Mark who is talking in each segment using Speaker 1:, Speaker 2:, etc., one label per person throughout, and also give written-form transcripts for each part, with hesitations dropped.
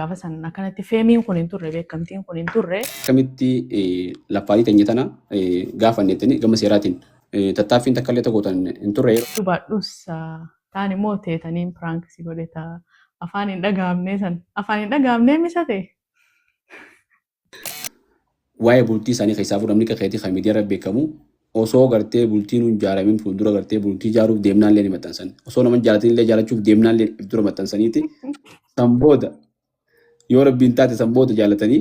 Speaker 1: Gaafa san akkanatti feemiin kun hin turre, beekamtiin kun hin turre.
Speaker 2: Akkamitti laffaatii teenya tana gaafannettanii gama seeraatiin tattaaffiin takka illee tokko hin turre.
Speaker 1: Dubaadhus taan immoo teetaniin prank si godhe ta afaan hin dhagahamnee san afaan hin dhagahamnee misa ta'e.
Speaker 2: Waa'ee bultii isaanii keessaa namni akka keetii kan miidiyaa irra beekamu osoo gartee bultiin hin ijaaramin fuuldura gartee bultii ijaaruuf deemnaan illee ni maxxansan. Osoo nama jaalatin illee jaalachuuf deemnaan illee dura maxxansaniiti. San booda yoo rabbiin taate san booda jaalatanii,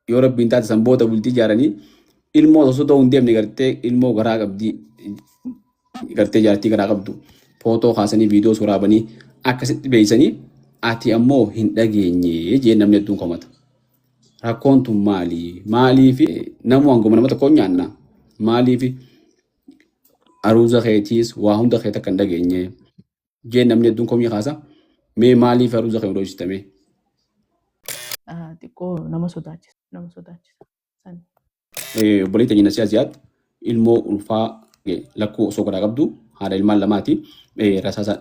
Speaker 2: yoo rabbiin taate san booda bultii ijaaranii, ilmoo osoo ta'uu hin deemne gartee ilmoo garaa qabdii, gartee jaartii garaa qabdu footoo kaasanii viidiyoo waraabanii akkasitti beeksisanii, ati ammoo hin dhageenye jee namni hedduun komata. Rakkoon tun maali? Maaliif namu hanguma nama tokko nyaanna? Maaliif aruuza keetiis waa hunda keet akka hin dhageenye jee namni hedduun komii kaasa. Mee maaliif aruuza kee dhoksitame?
Speaker 1: Xiqqoo nama sodaachisa. Nama sodaachisa. San.
Speaker 2: Obboleettii teenya Nasiyaa Ziyaad ilmoo ulfaa lakkuu osoo garaa qabdu, haadha ilmaan lamaati, rasaasa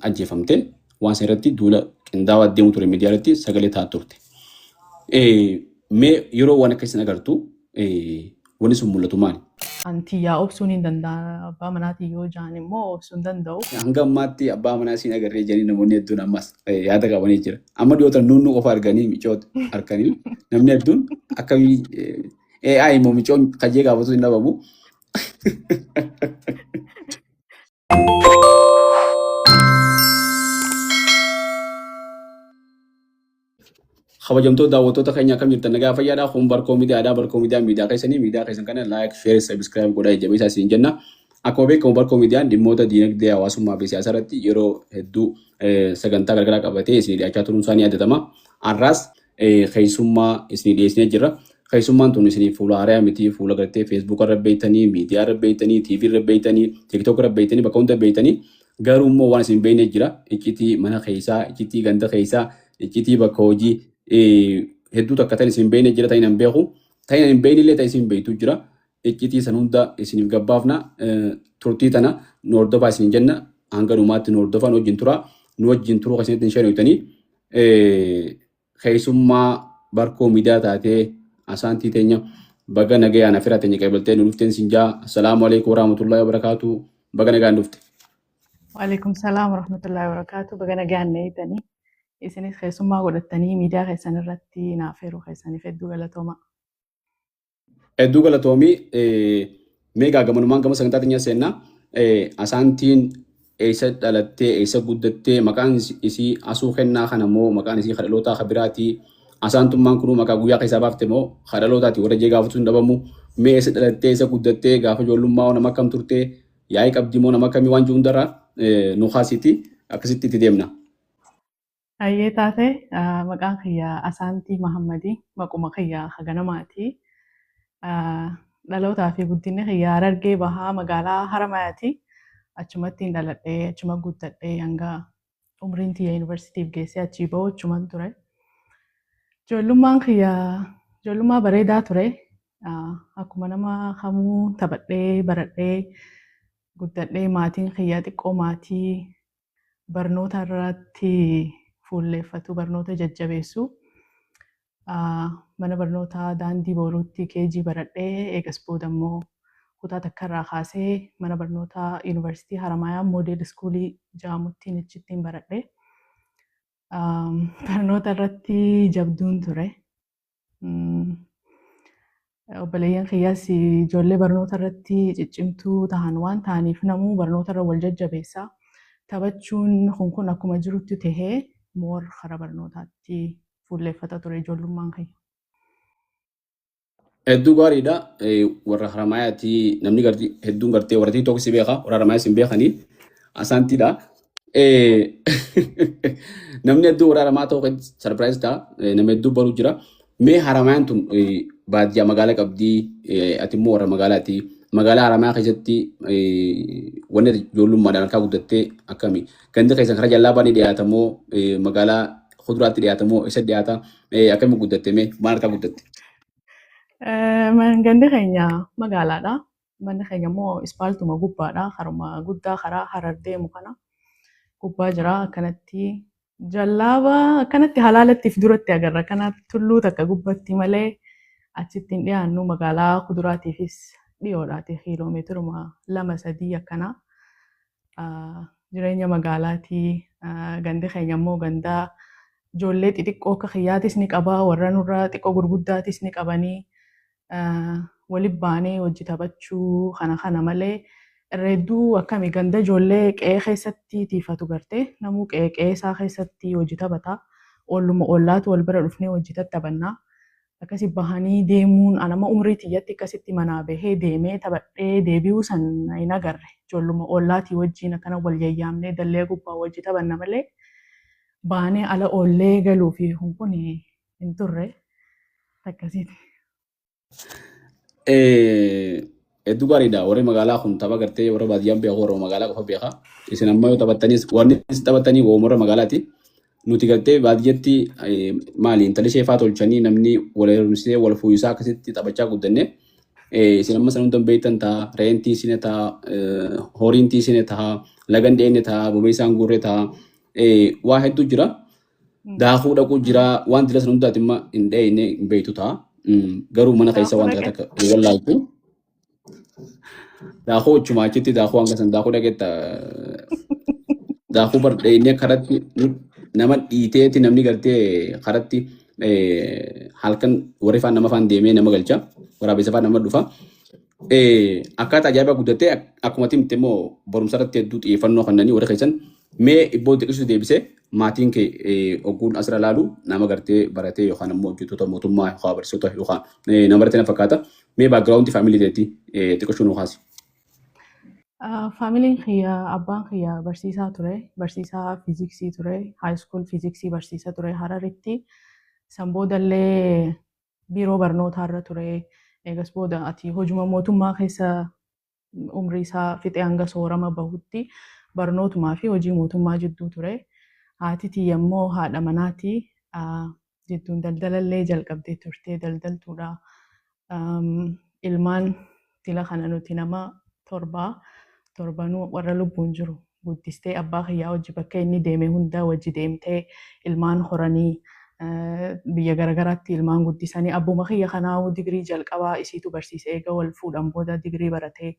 Speaker 2: ajjeefamte. Waan san irratti duula qindaawaa deemu ture, miidiyaa irratti sagalee ta'aa turte. Mee yeroo waan akka isin agartu wanni sun mul'atu maali?
Speaker 1: Antiyyaa obsuun hin danda'a. Abbaa manaatii yoo ja'an immoo obsuu hin danda'u.
Speaker 2: Hanga ammaatti abbaa manaa siin agarree jedhanii namoonni hedduun ammas yaada qabanii jira. Amma dhiyootan nuunnu qofa arganii micoota harkanii namni hedduun akkamii AI immoo micoon kajee gaafatu hin dhabamu. Kabajamtoota daawwattoota keenya, akkam jirtan? Nagaa fayyaadha. Kun Barkoo Miidiyaadha. Barkoo Miidiyaa miidiyaa keessanii, miidiyaa keessan kana like, share, subscribe godhaa jajjabeessaa isin jenna. Akkuma beekamu Barkoo Miidiyaan dhimmoota diinagdee, hawaasummaa fi siyaasa irratti yeroo hedduu sagantaa garagaraa qabatee isin dhiyaachaa turuun isaa ni yaadatama. Har'aas keessummaa isin dhiyeessinee jirra. Keessummaan tun isinii fuula haaraa miti, fuula gartee Facebook irra beektanii, miidiyaa irra beektanii, TV irra beektanii, TikTok irra beektanii, bakka hunda beektanii, garuu immoo waan isin beekne jira. Iccitii mana keessaa, iccitii ganda keessaa, iccitii bakka hojii hedduu takka tan isin beekne jira, ta'in hin beeku. Ta'in hin beekne illee ta'in isin beektu jira. Iccitii san hunda isiniif gabbaafna. Turtii tana nu hordofaa isin jenna. Hanga dhumaatti nu hordofaa, nu wajjin tura. Nu wajjin turuu keessanitti hin sheenoytanii. Keessummaa Barkoo Miidiyaa taatee asaantii teenya baga nagayaan afira teenya qeebaltee nu dhufteen sin jaa. Assalaamu alaikum warahmatullahi wabarakatuh. Baga nagaan dhufte.
Speaker 1: Waalaikum salaam warahmatullahi wabarakatuh. Baga nagaan na eegdanii. Isinis keessummaa godhattanii miidiyaa keessan irratti naaf heeruu keessaniif hedduu galatooma.
Speaker 2: Hedduu galatoomii. Mee gaa gamanumaan gama sagantaa teenyaa seennaa. Asaantiin eessa dhalattee, eessa guddattee, maqaan isii asuu kennaa kana moo maqaan isii kadhalootaa ka biraatii, asaantummaan kunuu maqaa guyyaa keessaa baafte moo kadhalootaati warra jee gaafatu hin dhabamu. Mee eessa dhalattee, eessa guddattee, gaafa ijoollummaa nama akkam turtee, yaa'ii qabdi moo nama akkamii, waan jiru hundarraa nu kaasiiti akkasitti itti deemna.
Speaker 1: Hayyee taate, maqaan kiyya Asaantii Mahammadii, maquma kiyya haganamaati. Dhalootaa fi guddinni kiyya Harargee Bahaa, magaalaa Haramayaati. Achumatti hin dhaladhee, achuma guddadhee, hanga umriin tiyya yuunivarsiitiif geessee achii bahu achuman ture. Ijoollummaan kiyya ijoollummaa bareedaa ture. Akkuma nama kamuu taphadhee, baradhee, guddadhee. Maatiin kiyya xiqqoo maatii barnoota irratti fuulleeffatu, barnoota jajjabeessu. Mana barnootaa Daandii Booruutti KG baradhee, eegas booda immoo kutaa takkarraa kaasee mana barnootaa Yuunivarsiitii Haramayaa Model Schoolii jedhamuttiin achittiin baradhee. Barnoota irratti jabduun ture. Obboleeyyan kiyyaas ijoollee barnoota irratti ciccimtuu tahan waan ta'aniif namuu barnoota irra wal jajjabeessa. Taphachuun kun akkuma jirutti tahee moor karaa barnootaatti fuulleeffata ture ijoollummaan kiyya.
Speaker 2: Hedduu gaariidha. Warra Haramayaati namni hedduun gartee warra TikTok si beeka, warra Haramayaa si hin beekanii asaantiidha. Namni hedduu warra Haramaa ta'uu surprise ta'a. Nama hedduu baruu jira. Mee Haramayaan tun baadiyyaa magaalaa qabdii, ati immoo warra magaalaati. Magaalaa Haramayaa keessatti wanni ati ijoollummaadhaan harkaa guddattee akkami? Gandi keessan karaa jallaa baanii dhiyaata moo magaalaa kuduraatti dhiyaata moo eessa dhiyaata? Akkami guddatte, mee maal harkaa guddatte?
Speaker 1: Gandi keenya magaalaadha. Manni keenya immoo ispaaltuma gubbaadha. Karuma guddaa karaa Harar deemu kana gubbaa jira. Akkanatti Jallaaba akkanatti halaalattiif duratti agarra. Kana tulluu takka gubbatti malee achitti hin dhiyaannu magaalaa kuduraatiifis dhiyoodhaati kiiloomeetiruma 2-3 akkanaa. Jireenya magaalaatii gandi keenya immoo gandaa ijoollee xixiqqoo akka kiyyaatis ni qaba warra nurraa xiqqoo gurguddaatis ni qabanii waliin baanee hojii taphachuu kana kana malee irra hedduu akkami ganda ijoollee qe'ee keessatti tiifatu gartee namuu qe'ee qe'ee isaa keessatti hojii taphata. Olluma ollaatu wal bira dhufnee hojii tattaphannaa. Akkasi bahanii deemuun anama umrii tiyyatti akkasitti manaa bahee deemee taphadhee deebi'uu san hin agarre. Ijoolluma ollaatii wajjin akkana wal yayyaamnee dallee gubbaa wajji taphanna malee baanee ala oollee galuu fi kun hin turre akkasiiti.
Speaker 2: Hedduu gaariidha. Warri magaalaa kun tapha gartee warra baadiyyaan beeku warra magaalaa qofa beeka. Isin amma yoo taphattanis wanni isin taphattanii warra magaalaati. Nuti gartee baadiyyatti maali intala ishee faa tolchanii namni wal heerumsisee wal fuuyisaa akkasitti taphachaa guddanne. Isin amma sana hundan beektan ta'a, re'een tiisine ta'a, horiin tiisine ta'a, lagan dheenne ta'a, bobeessaan guurre ta'a. Waa hedduu jira. Daakuu dhaquu jira. Waan dila sana hundaati imma hin dheeyne hin beektu ta'a. Garuu mana keessa
Speaker 1: Daakuu
Speaker 2: waan
Speaker 1: dhaqe.
Speaker 2: takka takka wallaaltu. Daakuu achuma achitti daakuu hanga san daakuu dhaqeetta. Daakuu bar dheeynee karatti nama dhiiteeti namni gartee karatti halkan warri faan nama faan deemee nama galcha. Waraabessa faan nama dhufa. Akkaataa ajaa'ibaa guddattee akkuma timte immoo barumsa irratti hedduu xiyyeeffannoo kennanii warri keessan mee ibboo xiqqisuu deebisee maatiin kee ogguun asirra laalu nama gartee baratee yookaan immoo hojjettoota mootummaa yookaan barsiisota yookaan nama baratee na fakkaata. Mee background family teetii xiqqishuu nu kaasi.
Speaker 1: Faamiliin kiyya abbaan kiyya barsiisaa ture. Barsiisaa fiiziksii ture. High school fiiziksii barsiisaa ture Hararitti. San boodallee biiroo barnootaa irra ture. Eegas booda ati hojuma mootummaa keessa umrii isaa fixee hanga soorama bahutti barnootumaa fi hojii mootummaa jidduu ture. Haati tiyya immoo haadha manaati. Jidduun daldalallee jalqabdee turte daldaltuudha. Ilmaan tila kana nuti nama torbaa torbanuu warra lubbuun jiru guddistee abbaa kiyyaa wajji bakka inni deeme hunda wajji deemtee ilmaan horanii biyya garagaraatti ilmaan guddisanii abbuma kiyya kanaa digirii jalqabaa isiitu barsiise eega wal fuudhan booda digirii baratee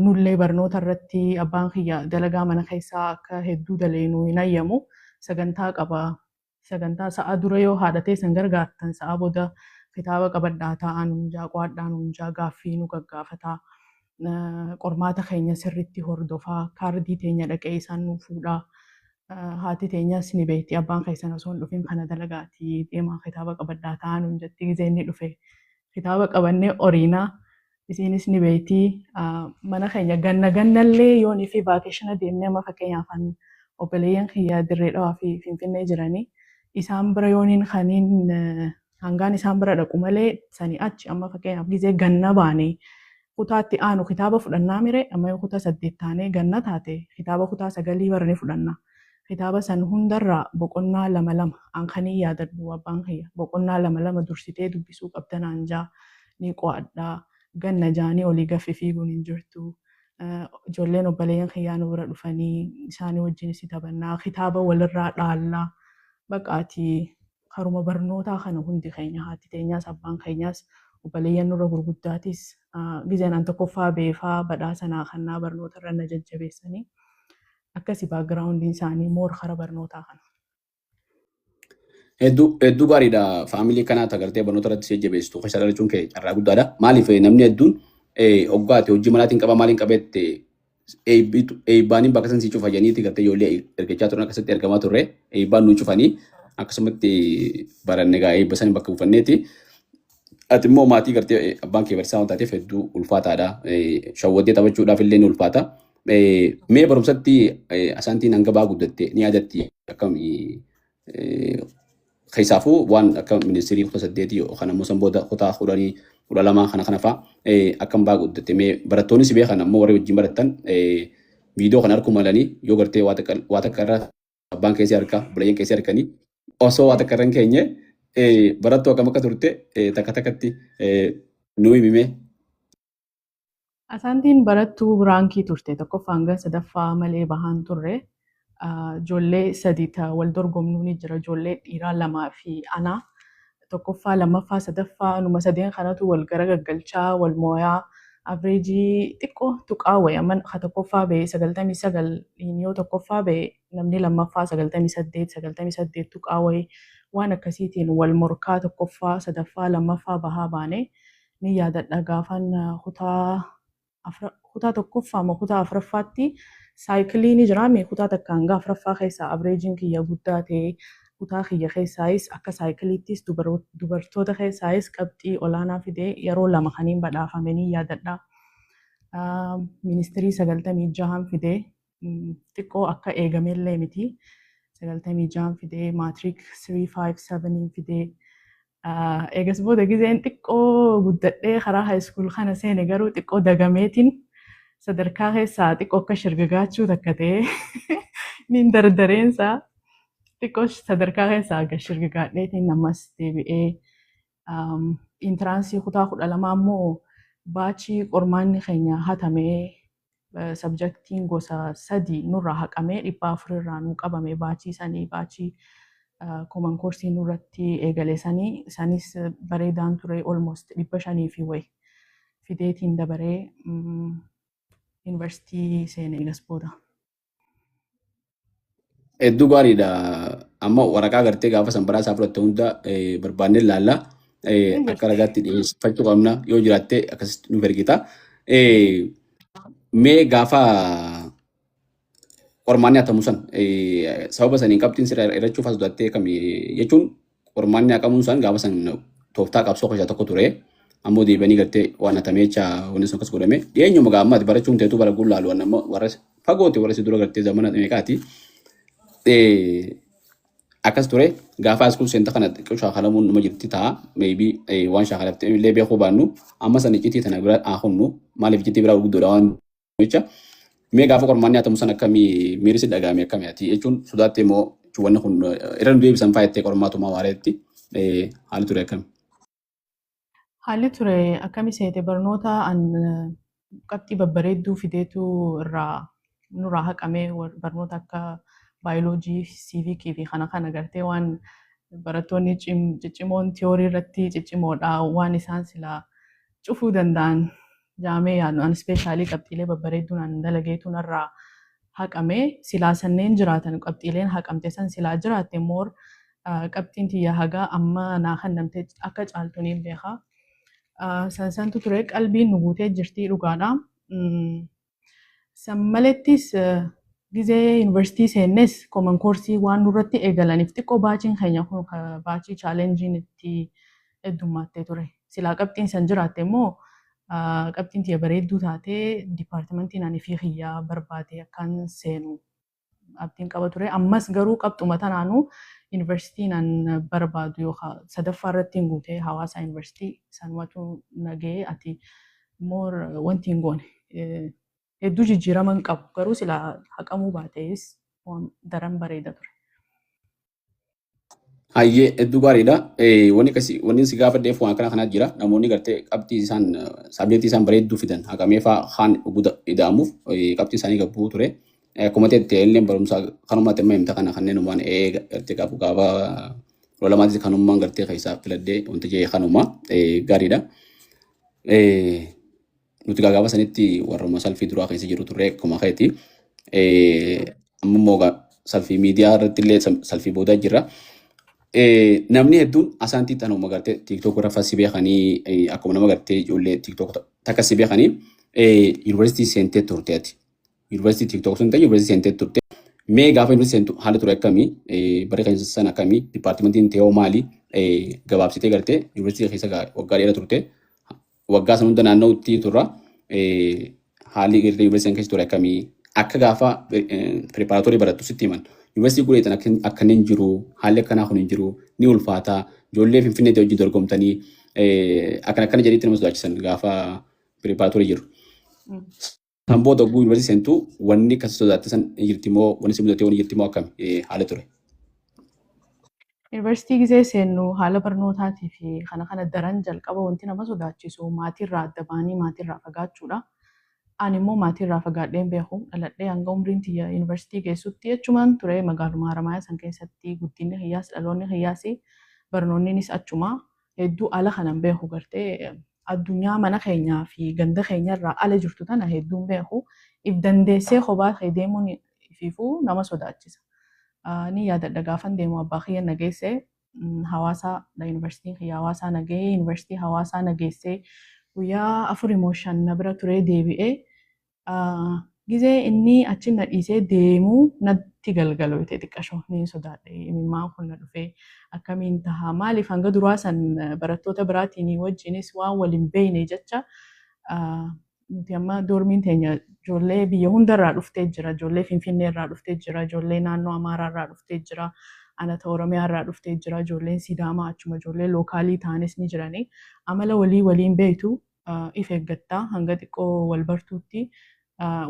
Speaker 1: nullee barnoota irratti abbaan kiyya dalagaa mana keessaa akka hedduu daleenuu hin hayyamu sagantaa qaba. Sagantaa sa'a dura yoo haadha teessan gargaartan sa'a booda kitaaba qabadhaa taa'aa nuun jaa qo'adhaa nuun jaa gaaffii nu gaggaafataa. Qormaata keenya sirriitti hordofaa kaardii teenya dhaqee isaan nu fuudhaa. Haati teenyas ni beekti abbaan keessan osoo hin dhufin kana dalagaatii deemaa kitaaba qabadhaa taa'aa nuun jetti gizee inni dhufe kitaaba qabannee oriinaa isiinis ni beekti. Mana keenya ganna gannallee yoonii fi vacation deemnee amma fakkeenyaaf obboleeyyan kiyya Dirree Dhawaa fi Finfinnee jiranii isaan bira yooniin kaniin hangaan isaan bira dhaqu malee sanii achi amma fakkeenyaaf gizee ganna baanee kutaatti aanu kitaaba fudhannaa mire amma yoo kutaa 8 taanee ganna taate kitaaba kutaa 9 baranii fudhanna. Kitaaba san hundarraa boqonnaa lama lama an kanii yaadadhu abbaan kiyya boqonnaa lama lama dursitee dubbisuu qabda naan jaa ni qo'adhaa ganna jaanii olii gaffi fiiguun hin jirtu. Ijoolleen obboleeyyan kiyyaa nu bira dhufanii isaanii wajjin si taphannaa kitaaba walirraa dhaallaa baqaati karuma barnootaa kana hundi keenya haati teenyaas abbaan keenyaas obboleeyyan nurra gurguddaatis gizeen an tokkoffaa beefaa badhaasa naa kannaa barnoota irra na jajjabeessanii akkasi backgroundiin isaanii more kara barnootaa kana.
Speaker 2: Hedduu hedduu gaariidha. Family kanaa tagartee barnoota irratti si jajjabeessitu keessa dhalachuun kee carraa guddaadha. Maaliif namni hedduun hoggaate hojii manaatiin qaba maaliin qabeette eebbaaniin bakka san si cufa jedhaniiti gartee ijoollee ergachaa turan akkasitti ergamaa turre eebbaan nu cufanii akkasumatti baranne gaa eebba sanii bakka buufanneeti. Ati immoo maatii gartee abbaan kee barsiisaa waan taateef hedduu ulfaataadha. Shawwaddee taphachuudhaaf illee ni ulfaata. Mee barumsatti asaantiin hanga ba'aa guddatte ni yaadatti akkam keessaafuu waan akka ministirii kutaa 8 yookaan ammoo san booda kutaa 10 12 kana kana fa'a akkam ba'aa guddatte mee barattoonni si beekan ammoo warri wajjin barattan viidiyoo kana arguu malanii yoo gartee waa takka irra abbaan keessi harka obboleeyyan keessi harkanii osoo waa takka irra hin keenye barattuu akkam akka turte takka takkatti nuu himime.
Speaker 1: Asaantiin barattuu rankii turte tokkoffaa hanga sadaffaa malee bahaan turre. Ijoollee sadi ta wal dorgomnuu ni jira. Ijoollee dhiiraa lamaa fi ana. Tokkoffaa, lammaffaa, sadaffaa numa sadeen kanatu wal gara gaggalchaa wal mooyaa average xiqqoo tuqaa wayi amma ka tokkoffaa ba'e 99 yoo tokkoffaa ba'e, namni lammaffaa 98, 98 tuqaa wayi, waan akkasiitiin wal morkaa tokkoffaa, sadaffaa, lammaffaa bahaa baane. Ni yaadadha, gaafan kutaa tokkoffaa moo kutaa afuraffaatti cycle ni jiraame, kutaa takka hanga afuraffaa keessaa averageiin kiyya guddaa ta'e, kutaa kiyya keessaayis akka cycleittis dubartoota keessaayis qabxii olaanaa fidee yeroo lama kaniin badhaafame ni yaadadha. Ministirii 96n fidee, xiqqoo akka eegamellee miti. 96n fidee, matric 357 fidee. Eegas booda gizeen xiqqoo guddadhee karaa high school kana seene garuu xiqqoo dagameetiin sadarkaa keessaa xiqqoo akka shirgagaachuu takka ta'ee nin dardareensaa xiqqoo sadarkaa keessaa akka shirgagaadheetiin ammas deebi'ee entrance kutaa 12 ammoo batch qormaanni keenya hatamee, subjectiin gosa sadi nurraa haqamee, 400 irraa nuu qabame, batch sanii batch common course nurratti eegale sanii sanis bareedaan ture, almost 500 fi wayi fideetiin dabaree yuunivarsiitii seene eegas booda.
Speaker 2: Hedduu gaariidha. Amma waraqaa gartee gaafa san badhaasaa fudhatte hunda barbaannee ilaalla. Akka ragaatti dhiyeeffachuu qabna. Yoo jiraatte akkasitti nuuf ergita. Mee gaafa qormaanni hatamu san sababa saniin qabxiin sirra irrachuuf as sodaаттee kami jechuun, qormaanni haqamuun san gaafa san tooftaa qabsoo keessaa tokko ture. Ammoo deebi'anii gartee waan hatamee jecha wanni sun akkas godhame. Dhiyeenyuma gaa amma ati barachuun teetu bara gullaalu waan amma warra fagooti, warra si dura gartee zamana meeqaati. Akkas ture. Gaafa high school seenta kana xiqqoo shaakalamuun numa jirti ta'a. Maybe waan shaakalaftee illee beekuu baannu amma san iccitii tana bira haa hunnu, maaliif iccitii biraa gurguddoodha waan jecha. Mee gaafa qormaanni hatamu san akkamii miirri si dhagahame, akkamii ati jechuun sodaattee immoo wanni kun irra nu deebisan faayattee qormaatumaa waareetti haalli ture akkami?
Speaker 1: Haalli ture akkami seete, barnoota an qabxii babbareedduu fideetu irraa nurraa haqamee, barnoota akka baayoloojii, siivikii fi kana kana gartee waan barattoonni ciccimoon tiyoorii irratti ciccimoodha, waan isaan silaa cufuu danda'an jaamee yaadnu, an specially qabxiilee babbareedduun an dalageetu narraa haqame. Silaa sanneen jiraatan, qabxiileen haqamte san silaa jiraatte, more qabxiin tiyya hagaa amma naa kennamte akka caaltu niin beekaa. San santu ture, qalbiin nu guutee jirti dhugaadha. San malettis gizee yuunivarsiitii seennes common course waan nurratti eegalaniif xiqqoo batchiin keenya kun batch challengeiin itti heddummattee ture. Silaa qabxiin san jiraatte immoo qabxiin tiyya bareedduu taatee departmentiin ani fi kiyyaa barbaade akkaan seenu abdiin qaba ture. Ammas garuu qabxuma tanaanuu yuunivarsiitiin an barbaadu yookaan sadaffaa irratti hin guutee Hawaasa Yuunivarsiitii sanumatu nagahee ati more wanti hin goone. Hedduu jijjiirama hin qabu, garuu silaa haqamuu baatees waan daran bareeda ture.
Speaker 2: Hayyee, hedduu gaariidha. Wanni akkasii wanni si gaafadheef waan akkana kanaa jira. Namoonni gartee qabxii isaan subject isaan bareedduu fidan haqamee fa'aa kaan guda ida'amuuf qabxii isaanii gabbuu ture. Akkuma ta'e illee barumsa kanuma ta'e himta kana kanneen waan gartee qabu gaafa lolamaatis kanummaan gartee keessaa filadhee wanti jee kanuma gaariidha. Nuti gaafa sanitti warruma salfii duraa keessa jiru turre akkuma keeti. Amma immoo salfii miidiyaa irratti illee salfii boodaa jira. Namni hedduun asaantii tanuma gartee TikTok irra si beekanii, akkuma nama gartee ijoollee TikTok takka si beekanii, yuunivarsiitii seentee turte ati. Yuunivarsiitii TikTok sun ta'e yuunivarsiitii seentee turte. Mee gaafa yuunivarsiitii seentu haalli ture akkamii? Bara keessa sana akkamii? Departmentiin ta'ee maali? Gabaabsitee gartee yuunivarsiitii keessa waggaa dheeraa turte. Waggaa sana hunda naanna'utti turra. Haalli gartee yuunivarsiitiin keessa ture akkamii? Akka gaafa preparatory barattu sitti himan. Yuunivarsiitii guureetan akkanni hin jiru, haalli akkanaa kun hin jiru, ni ulfaata. Ijoollee Finfinneetti wajjin dorgomtanii akkana akkana jedhitti nama sodaachisan gaafa preparatory jiru. Kan booda oguu yuunivarsiitii seentu wanni akkas sodaachisan ni jirti moo, wanni si mudatee wanni jirti moo, akkami haala ture?
Speaker 1: Yuunivarsiitii gizee seennu haala barnootaatii fi kana kana daran jalqaba wanti nama sodaachisu maatiirraa adda ba'anii maatiirraa fagaachuudha. Ani immoo maatii irraa fagaadhee hin beeku. Dhaladhee hanga umriin tiyya yuunivarsiitii geessutti achumaan ture, magaaluma Haramayaa san keessatti guddinni kiyyaas, dhaloonni kiyyaas, barnoonninis achuma. Hedduu ala kanan beeku, gartee addunyaa mana keenyaa fi ganda keenya irraa ala jirtu tana hedduun beeku. If dandeessee kophaa kee deemuun ifiifuu nama sodaachisa. Ni yaadadha, gaafan deemu abbaa kiyya nageessee Hawaasaa, yuunivarsiitiin kiyya Hawaasaa nagahee, yuunivarsiitii Hawaasaa nageessee guyyaa 4 moo 5 na bira turee deebi'ee, gizee inni achi na dhiisee deemuu natti galgaloyte. Xiqqasho ni sodaadhe, imimmaan kun na dhufee, akkamiin tahaa, maaliif hanga duraa san barattoota biraatiin wajjinis waan waliin beeyne jecha. Nuti amma dormiin teenya ijoollee biyya hundarraa dhuftee jira. Ijoollee Finfinnee irraa dhuftee jira, ijoollee naannoo Amaaraa irraa dhuftee jira, anata Oromiyaa irraa dhuftee jira, ijoolleen Sidaamaa achuma, ijoollee localii ta'anis ni jirani. Amala walii waliin beektu, if eeggattaa hanga xiqqoo wal bartuutti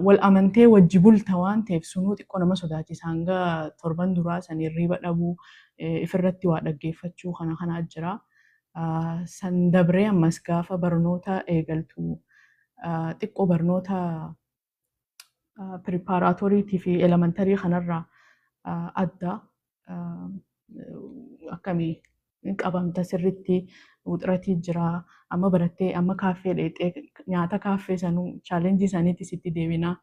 Speaker 1: wal amantee wajji bulta waan ta'eef, sunuu xiqqoo nama sodaachisa. Hanga torban duraa san hirriiba dhabuu, ifirratti waa dhaggeeffachuu kana kanaa jira. San dabree ammas gaafa barnoota eegaltu xiqqoo barnoota preparatoryitii fi elementaryii kanarraa adda akkamii qabamta, sirritti wuxiratii jira. Amma barattee amma kaaffee dheexee nyaata kaaffee sanuu challengeii saniitti sitti deebinaa.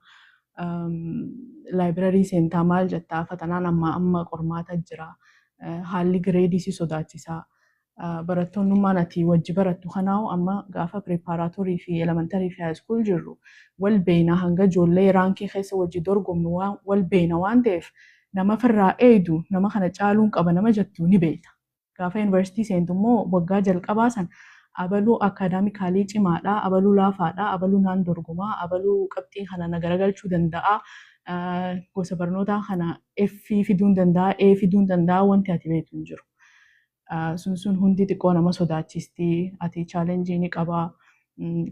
Speaker 1: Library seentaa, maal jettaa, fatanaan amma amma qormaata jira. Haalli gradeii si sodaachisaa. Barattoonnummaan ati wajji barattu kanaa'u amma gaafa preparatory fi elementary fi high school jirru wal beeyna, hanga ijoollee rankii keessa wajji dorgomnu wal beeyna waan ta'eef, nama firraa eeydu, nama kana caaluun qaba nama jettu ni beeyta. Gaafa yuunivarsiitii seentu immoo waggaa jalqabaa san abaluu academically cimaadha, abaluu laafaadha, abaluu naan dorgomaa, abaluu qabxii kana na garagalchuu danda'a, gosa barnootaa kana F fiduu danda'a, A fiduu danda'a, wanti ati beektu hin jiru. Sun sun hundi xiqqoo nama sodaachisti. Ati challengeii ni qabaa.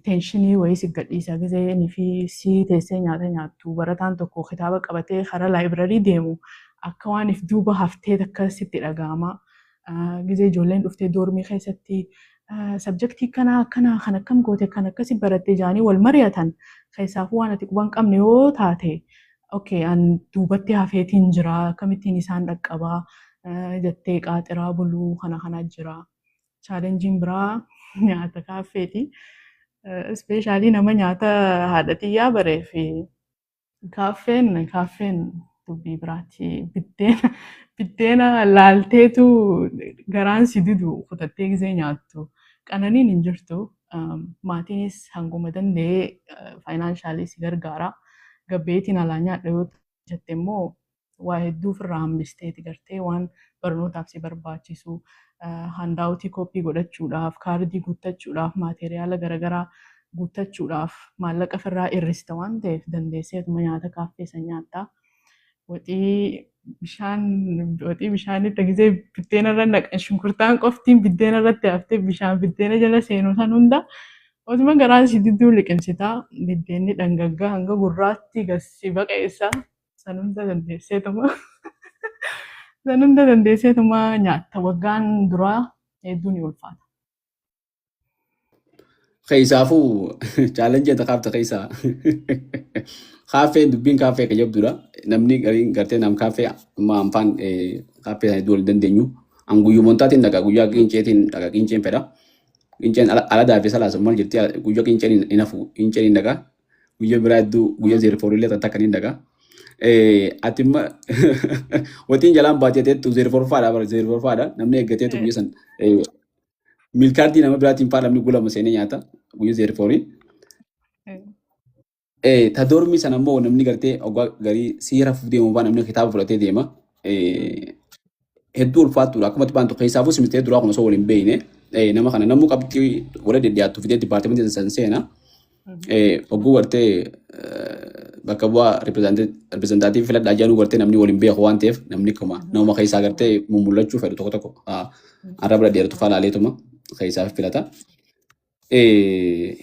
Speaker 1: Tensionii wayii si gadhiisa gizee fi si teessee nyaata nyaattu, barataan tokko kitaaba qabatee karaa library deemu akka waan if duuba haftee takka sitti dhaga'ama. Gizee ijoolleen dhuftee dormii keessatti subjectii kana akkana kan akkam goote, kan akkasi baratte jaanii wal mari'atan, keessaafuu waan ati quban qabne yoo taate, okay, an duubatti hafeetiin jira, akkamittiin isaan dhaqqabaa jettee qaaxiraa buluu kana kana jira. Challengeiin biraa nyaata kaaffeeti. Especially nama nyaata haadha xiyyaa baree fi kaaffeen dubbii biraati. Biddeena laalteetu garaan si didu kutattee gizee nyaattu. Qananiin hin jirtu. Maatiinis hanguma danda'ee financially si gargaara. Gabbeetiin alaa nyaadha yoo jette immoo waa hedduu ofirraa hambisteeti, gartee waan barnootaaf si barbaachisu, handoutii copy godhachuudhaaf, kaardii guuttachuudhaaf, materiala garaagaraa guuttachuudhaaf maallaqa ofirraa hir'ista waan ta'eef, dandeesseetuma nyaata kaaffee san nyaattaa. Waxii bishaan, waxii bishaanitti gisee biddeena irra naqan, shunkurtaan qoftiin biddeena irratti haftee bishaan biddeena jala seenu san hunda otuma garaan si didduu liqimsitaa, biddeenni dhangaggaa hanga gurraatti gasi baqeessa, san hunda dandeesseetuma nyaatta. Waggaan duraa hedduu ni ulfaata.
Speaker 2: Keessaafuu challengeii ati kaafte keessaa kaaffeen, dubbiin kaaffee jabduudha. Namni gariin gartee nam kaaffee amma anfaan kaaffee sana iddoo wal dandeenyu. An guyyumontaatiin dhaqa, guyyaa qiinceetiin dhaqa, qiinceen fedha. Qiinceen ala daafee salaasa maal jirti, guyyaa qiinceen hin hafu, qiinceen hin dhaqa. Guyyaa biraa hedduu, guyyaa zeerforillee takka hin dhaqa. Ati imma waxiin jalaan baatee teettu zeerforfaadha, bara zeerforfaadha, namni eeggateetu guyyaa san meal cardii nama biraatiin faa namni gulama seenee nyaata guyyaa zeerforii. Ta dormii sana immoo namni gartee oggaa garii seera fuuf deemu faa namni kitaaba fudhatee deema. Hedduu ulfaattuudha. Akkumatti baantu keessaafuu simistee duraa kun osoo waliin beekne nama kana namuu qabxii wala dhidhiyaattu fidee departmentii san seena. Ogguu gartee bakka bu'aa representative filadhaa jedhanu gartee namni waliin beeku waan ta'eef, namni akkuma nama keessaa gartee mummullachuu fedhu tokko tokko arraba dhedheertu faa laaleetuma keessaa filata.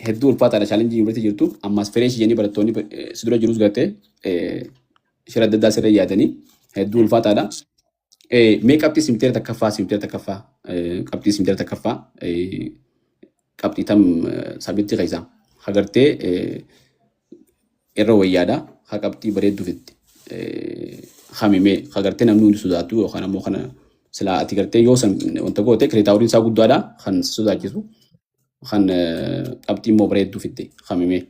Speaker 2: Hedduu ulfaataadha challengeii yuunivarsiitii jirtu. Ammas fresh jennee barattoonni si dura jirus gartee shira adda addaa sirra yaadanii hedduu ulfaataadha. Mee qabxii simteera takkaffaa, simteera takkaffaa, qabxii simteera takkaffaa, qabxii tam subjectii keessaa agartee Irra wayyaadha. Haa qabxii bareedduu fitti. Hamimee haa gartee namni hundi sodaatu yookaan ammoo kana silaa ati gartee yoo san wanta goote credit houriin isaa guddaadha kan si sodaachisu kan qabxii immoo bareedduu fitte hamimee.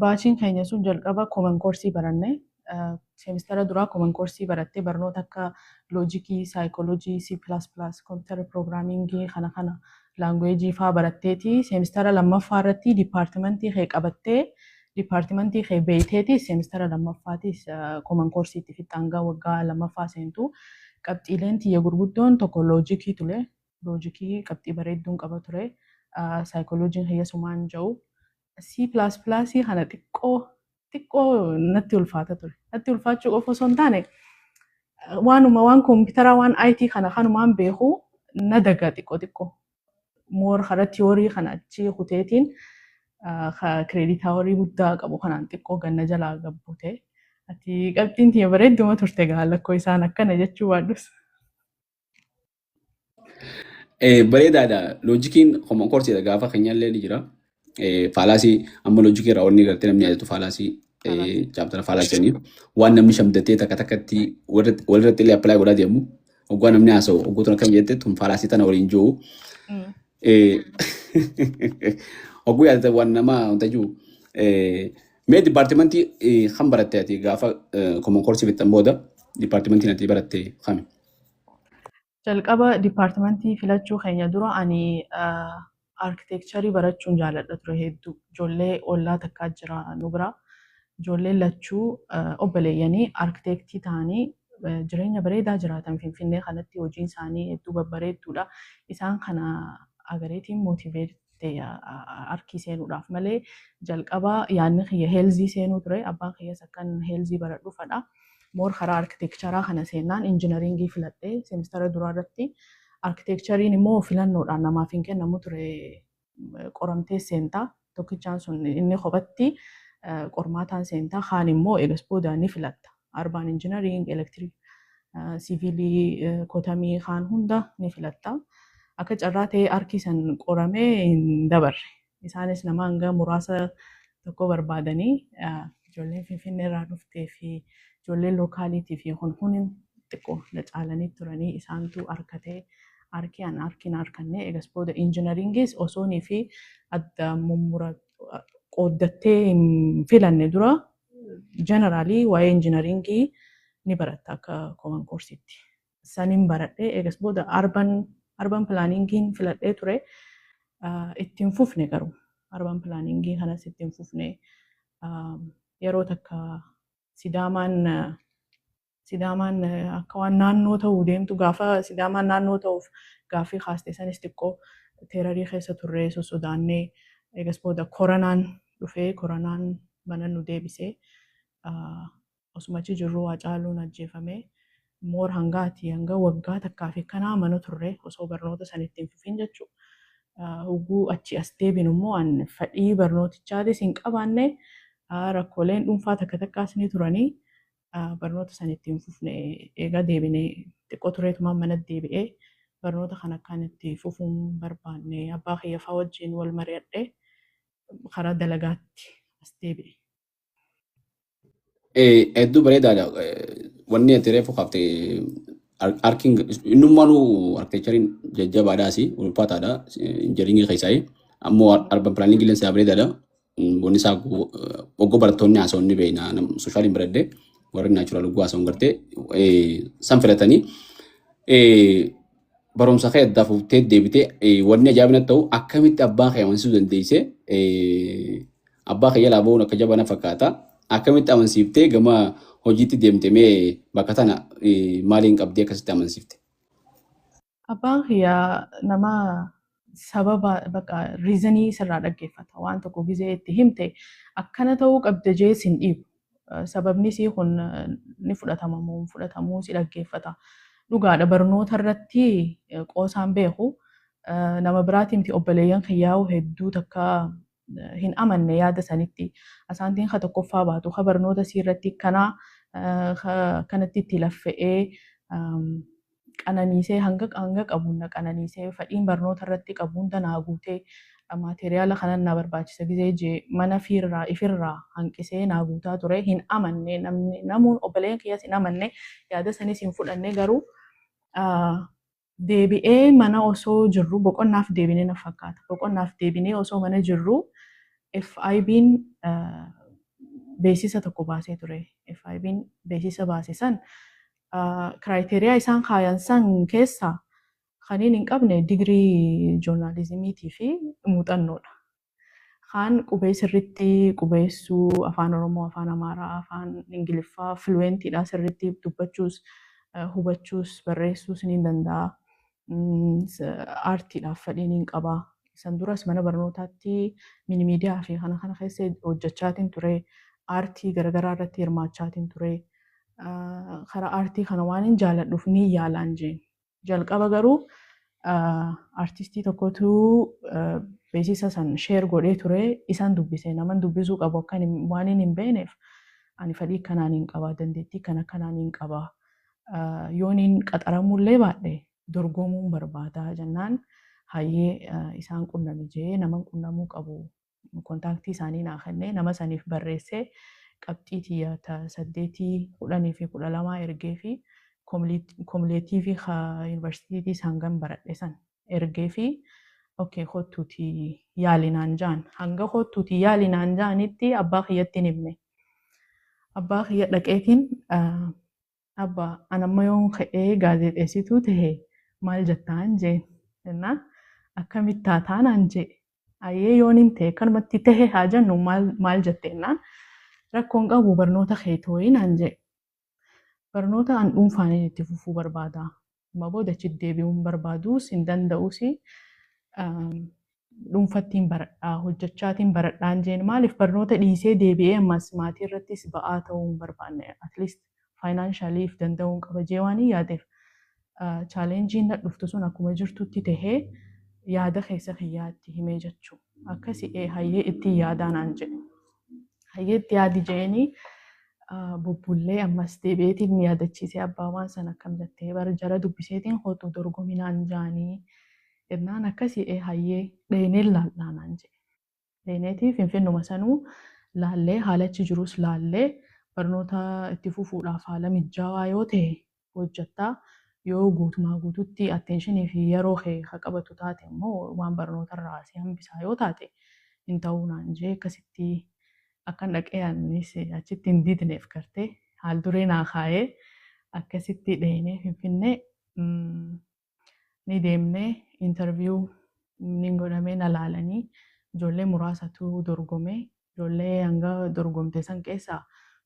Speaker 1: Batchiin keenya sun jalqaba common course baranne. Seemistara duraa common course barattee barnoota akka logic, psychology, C++, computer programming kana kana language fa'aa baratteeti. Seemistara lammaffaa irratti department kee qabattee, department kee beeyteeti, seemistara lammaffaatis common course itti fixxa hanga waggaa lammaffaa seentu. Qabxiileen tiyya gurguddoon tokko logic ture. Logic qabxii bareedduun qaba ture. Saayikolojiin hiyyasumaan jiru. C++ kana xiqqoo xiqqoo natti ulfaata ture. Natti ulfaachuu qofa osoo hin taane, waanuma waan kompiitaraa, waan IT kana kanumaan beeku na daga xiqqoo xiqqoo. More karaa theory kana achi kuteetiin credit hour guddaa qabu kanaan xiqqoo ganna jalaa gabbute. Ati qabxiin tiyya bareedduma turte gaa, lakkoo isaan akkana jechuu baadhus.
Speaker 2: Bareedaadha. Logiciin common courseiidha, gaafa keenyallee ni jira. Fallacy amma logic irraa wanni gartee namni yaadatu fallacy chaptera fallacy jedhanii waan namni shamdatee takka takkatti walirratti illee apply godhaa deemu. Oggaa namni haasa'u oggootun akkam jette tun fallacy tana waliin jiru. Ogguu yaadata waan nama wanta jiru. Mee department kan baratte ati gaafa common course fixan booda departmentiin ati baratte kami?
Speaker 1: Jalqaba department filachuu keenya dura ani architecture barachuun jaaladha ture hedduu. Ijoollee ollaa takkaa jira nu bira. Ijoolleen lachuu obboleeyyanii architect ta'anii jireenya bareedaa jiraatan. Finfinnee kanatti hojiin isaanii hedduu babbareedduudha. Isaan kana agareetiin motivate archi seenuudhaaf malee jalqaba yaadni kiyya health seenuu ture. Abbaan kiyyas akkan health baradhu fadha. More karaa architecturaa kana seennaan engineering filadhee seemistara duraa irratti. Architectureiin immoo filannoodhaan namaaf hin kennamu ture, qoramtee seentaa. Tokkichaan sun inni kophatti qormaataan seentaa, kaan immoo eegas booda ni filatta. Urban engineering, electric, civil, COTM kaan hunda ni filatta. Akka carraa ta'ee archi san qoramee hin dabarre. Isaanis nama hanga muraasa tokko barbaadanii, ijoolleen Finfinnee irraa dhuftee fi ijoolleen localiitii fi kun kun xiqqoo na caalanii turanii, isaantu harkatee archi an archiin harkanne. Eegas booda engineeringis osoonii fi adda mummura qooddattee hin filanne dura general waa'ee engineering ni baratta akka common courseitti. Saniin baradhee eegas booda urban planningiin filadhee ture. Ittiin fufne garuu urban planning kanas ittiin fufne. Yeroo takka Sidaamaan akka waan naannoo ta'uu deemtu, gaafa Sidaamaan naannoo ta'uuf gaaffii kaaste sanis xiqqoo terror keessa turree sossodaannee, eegas booda koronaan dhufee koronaan mana nu deebisee, osuma achi jirru Haacaaluun ajjeefame. More hangaati hanga waggaa takkaa fi kanaa mana turre osoo barnoota san ittiin fufin jechuudha. Hogguu achi as deebinu immoo an fedhii barnootichaatis hin qabaanne, rakkooleen dhuunfaa takka takkaas ni turanii, barnoota san ittiin fufne. Eegaa deebinee xiqqoo tureetumaan mana deebi'ee barnoota kan akkaan itti fufuun barbaanne, abbaa kiyya fa'aa wajjin wal mari'adhee karaa dalagaatti as deebi'e.
Speaker 2: Hedduu bareedaadha. Wanni ati reefu kaaftee archiin innummaanuu architectureiin jajjabaadhaas ulfaataadha engineering keessaa, ammoo urban planning illee isaa bareedaadha. Wanni isaa oggoo barattoonni haasa'uun ni beekna, socialiin baradhee warri natural oggoo haasa'uun gartee san filatanii barumsa kee addaa fuuftee deebitee. Wanni ajaa'ibna ta'u akkamitti abbaa kee amansiisuu dandeessee? Abbaa kee jalaa ba'uun akka jabaa na fakkaata. Akkamitti amansiiftee gama hojiitti deemte? Mee bakka tana maaliin qabdee akkasitti amansiifte?
Speaker 1: Abbaan kiyya nama sababa bakka reason sirraa dhaggeeffata. Waan tokko gizee itti himte akkana ta'uu qabda jee sin dhiibu. Sababni isii kun ni fudhatama moo hin fudhatamuu si dhaggeeffata. Dhugaadha, barnoota irratti qoosaan beeku. Nama biraatiin miti, obboleeyyan kiyyaa'u hedduu takka hin amanne yaada sanitti. Asaantiin ka tokkoffaa baatu ka barnoota isii irratti kanaa kanatti itti laffa'ee qananiisee, hanga hanga qabuun na qananiisee, fedhiin barnoota irratti qabu hunda naa guutee. Maateriyaala kanan na barbaachisa gizee jee mana fiirraa ifirraa hanqisee naa guutaa ture. Hin amanne namni, namuun obboleen kiyyas hin amanne, yaada sanis hin fudhanne. Garuu deebi'ee mana osoo jirru, boqonnaaf deebinee na fakkaata. Boqonnaaf deebinee osoo mana jirru FIB'n beeksisa tokko baasee ture. FIB'n beeksisa baase san criteria isaan kaayan san keessaa kaniin hin qabne digirii joornaalizimiitii fi muuxannoodha. Kaan qubee sirriitti qubeessuu, Afaan Oromoo, Afaan Amaaraa, Afaan Ingiliffaa fluentiidha, sirriitti dubbachuus, hubachuus, barreessuus ni danda'a. Aartiidhaaf fedhii ni qaba. San duras mana barnootaatti mini miidiyaa fi kana kana keessa hojjechaatiin ture. Aartii garaagaraa irratti hirmaachaatiin ture. Karaa aartii kana waan hin jaaladhuuf ni yaalaan jeen. Jalqaba garuu aartistii tokkotu beeksisa san share godhee ture, isaan dubbise. Naman dubbisuu qabu akka waan hin beekneef, ani fedhii kanaan hin qaba, dandeettii kana kanaan hin qaba. Yooniin qaxaramullee baadhe dorgomuun barbaada jennaan, hayyee isaan qunnami jee, nama qunnamuu qabu contact isaanii naa kennee, nama saniif barreessee, qabxii tiyya 8, 10 fi 12 ergee fi cumulative yuunivarsiitii hangam baradhe san ergee fi, okay, kottuutii yaalinaan jaan. Hanga kottuutii yaalinaan jaanitti abbaa kiyyatti hin himne. Abbaa kiyya dhaqeetiin, "Abbaa, anamma yoon ka'ee gaazexeessituu tahe maal jettaan?" jeen. Jennaan, "Akkamitti taataa?" naan jee. "Ayyee, yoon hin ta'e, akkanumatti tahe haa jennu, maal maal jettennaan?" "Rakkoon qabu, barnoota kee tooyi" naan jee. Barnoota an dhuunfaan itti fufuu barbaada. Amma booda achi deebi'uun barbaaduus hin danda'uus, dhuunfattiin baradhaa, hojjechaatiin baradhaan jeen. Maaliif barnoota dhiisee deebi'ee ammas maatii irrattis ba'aa ta'uu hin barbaanne, at least financially if danda'uun qaba jee waan hin yaadeef, challengeiin na dhuftu sun akkuma jirtutti tahee yaada keessa kiyyaatti himee jechuu. Akkasi, ee, hayyee, itti yaadaa naan jedhe. Hayyee, itti yaadi jeeni bubbullee ammas deebi'eetiin yaadachiisee, "Abbaa, waan sana akkam jettee bara jara dubbiseetiin kootu dorgominaan jaanii?" jennaan, "Akkasii, ee, hayyee, dheenee laallaa" naan jedhe. Dheeneetii Finfinnuma sanuu laallee, haalachi jirus laallee, barnoota itti fufuudhaaf haala mijaawaa yoo ta'e hojjettaa, yoo guutumaa guututti attention fi yeroo kee haa qabatu taate immoo waan barnoota irraa si hambisaa yoo taate hin ta'uu naan jee. Akkasitti akkan dhaqee anis achitti hin didneef gartee haal duree naa kaayee, akkasitti dheenee Finfinnee ni deemnee, interview ni godhamee, na laalanii, ijoollee muraasatu dorgome. Ijoollee hanga dorgomte san keessaa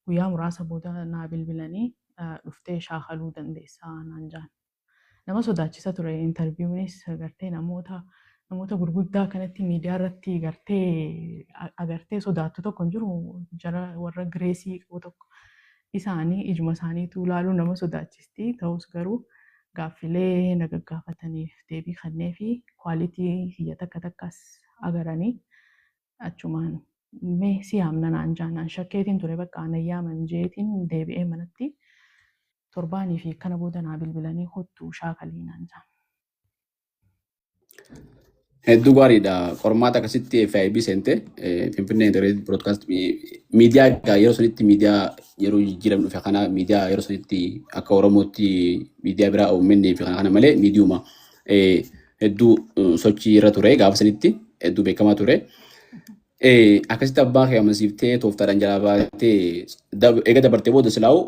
Speaker 1: guyyaa muraasa booda naa bilbilanii, "Dhuftee shaakaluu dandeessaa" naan jaan. Nama sodaachisa ture interviewnis, gartee namoota gurguddaa kanatti miidiyaa irratti gartee agartee sodaattu tokko hin jiru, jara warra grace qabu tokko isaanii ijuma isaaniitu ilaaluu nama sodaachisti. Ta'us garuu gaaffilee na gaggaafataniif deebii kennee fi quality kiyya takka takkas agaranii, achumaan "Mee si yaamna" naan jaanaan, shakkeetiin ture. Bakka ana yaaman jeetiin deebi'ee manatti torbaanii fi kana booda naa bilbilanii, "Kottu shaakalii" naan jaan.
Speaker 2: Hedduu gaariidha. Qormaata akkasitti FIB seente, Finfinnee Integrated Broadcast Miidiyaa. Egaa yeroo sanitti miidiyaa yeroo jijjiiramni dhufe kana, miidiyaa yeroo sanitti akka Oromootti miidiyaa biraa OMN fi kana kana malee miidiyuma hedduu sochii irra ture, gaafa sanitti hedduu beekamaa ture. Akkasitti abbaa kee amansiiftee tooftaadhaan jalaa baatee eega dabartee booda silaa'u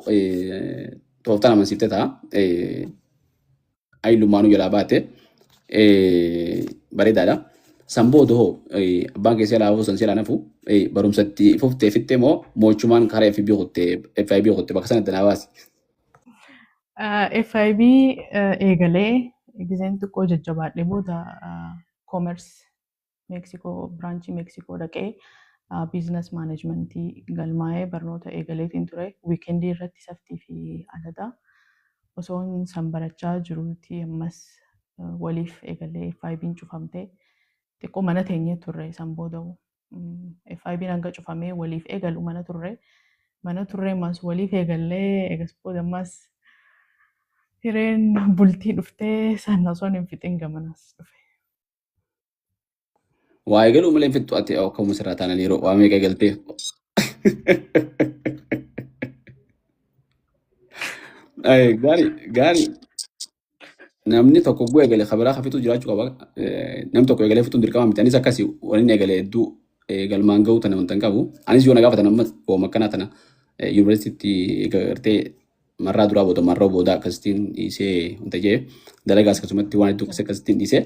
Speaker 2: tooftaan amansiiftee ta'a. Ayilumaanuu jalaa baate bareedaadha. San booda hoo, abbaan kee seelaa hafuu san seelaa nafu, barumsatti fuftee fixxee moo moochumaan karaa FIB kuttee, FIB kuttee bakka sanatti naa baasi?
Speaker 1: FIB eegalee gizeen xiqqoo jajjabaadhee booda Commerce Meeksikoo, branch Meeksikoo dhaqee business management galmaa'ee barnoota eegaleetiin ture. Weekend irratti saftii fi adadaa osoo san barachaa jiruuti ammas waliif eegalee FIB'n cufamtee xiqqoo mana teenyee turre. San booda FIB'n hanga cufamee waliif eegalu mana turre. Mana turre ammas waliif eegallee, eegas booda ammas hireen bultii dhuftee san osoo hin fixin gamanas dhufe.
Speaker 2: Waa eegaluu malee hin fixxu ati akkuma sirraa taanaan yeroo waa meeqa eegaltee. Gaarii gaarii, namni tokko bu'ee eegale kabiraa hafitu jiraachuu qaba. Namni tokko eegalee fixuun dirqama miti. Anis akkasii waliin eegale hedduu galmaan ga'uu tana wanta hin qabu. Anis yoo na gaafatan amma wooma akkanaa tana yuunivarsiitiitti gartee marraa duraa booda marraa booda akkasittiin dhiisee wanta jee dalagaas akkasumatti waan hedduu akkasittiin dhiisee.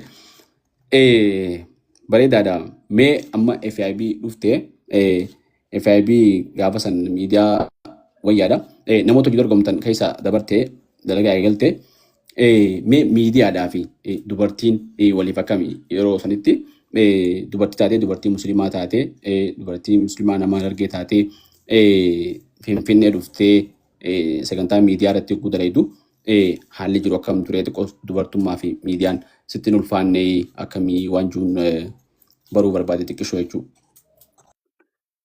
Speaker 2: Bareedaadha. Mee amma FIB dhuftee, FIB gaafa san miidiyaa wayyaadha. Namoota hojii dorgomtan keessa dabartee dalagaa eegalte. Mee miidiyaadhaa fi dubartiin waliif akkami yeroo sanitti, dubartii taatee, dubartii musliimaa taatee, dubartii musliimaa nama argee taatee, Finfinnee dhuftee sagantaa miidiyaa irratti yogguu dalaydu haalli jiru akkam ture? Xiqqoo dubartummaa fi miidiyaan sitti hin ulfaanne akkamii waan jiruun baruu barbaade xiqqishoo jechuudha.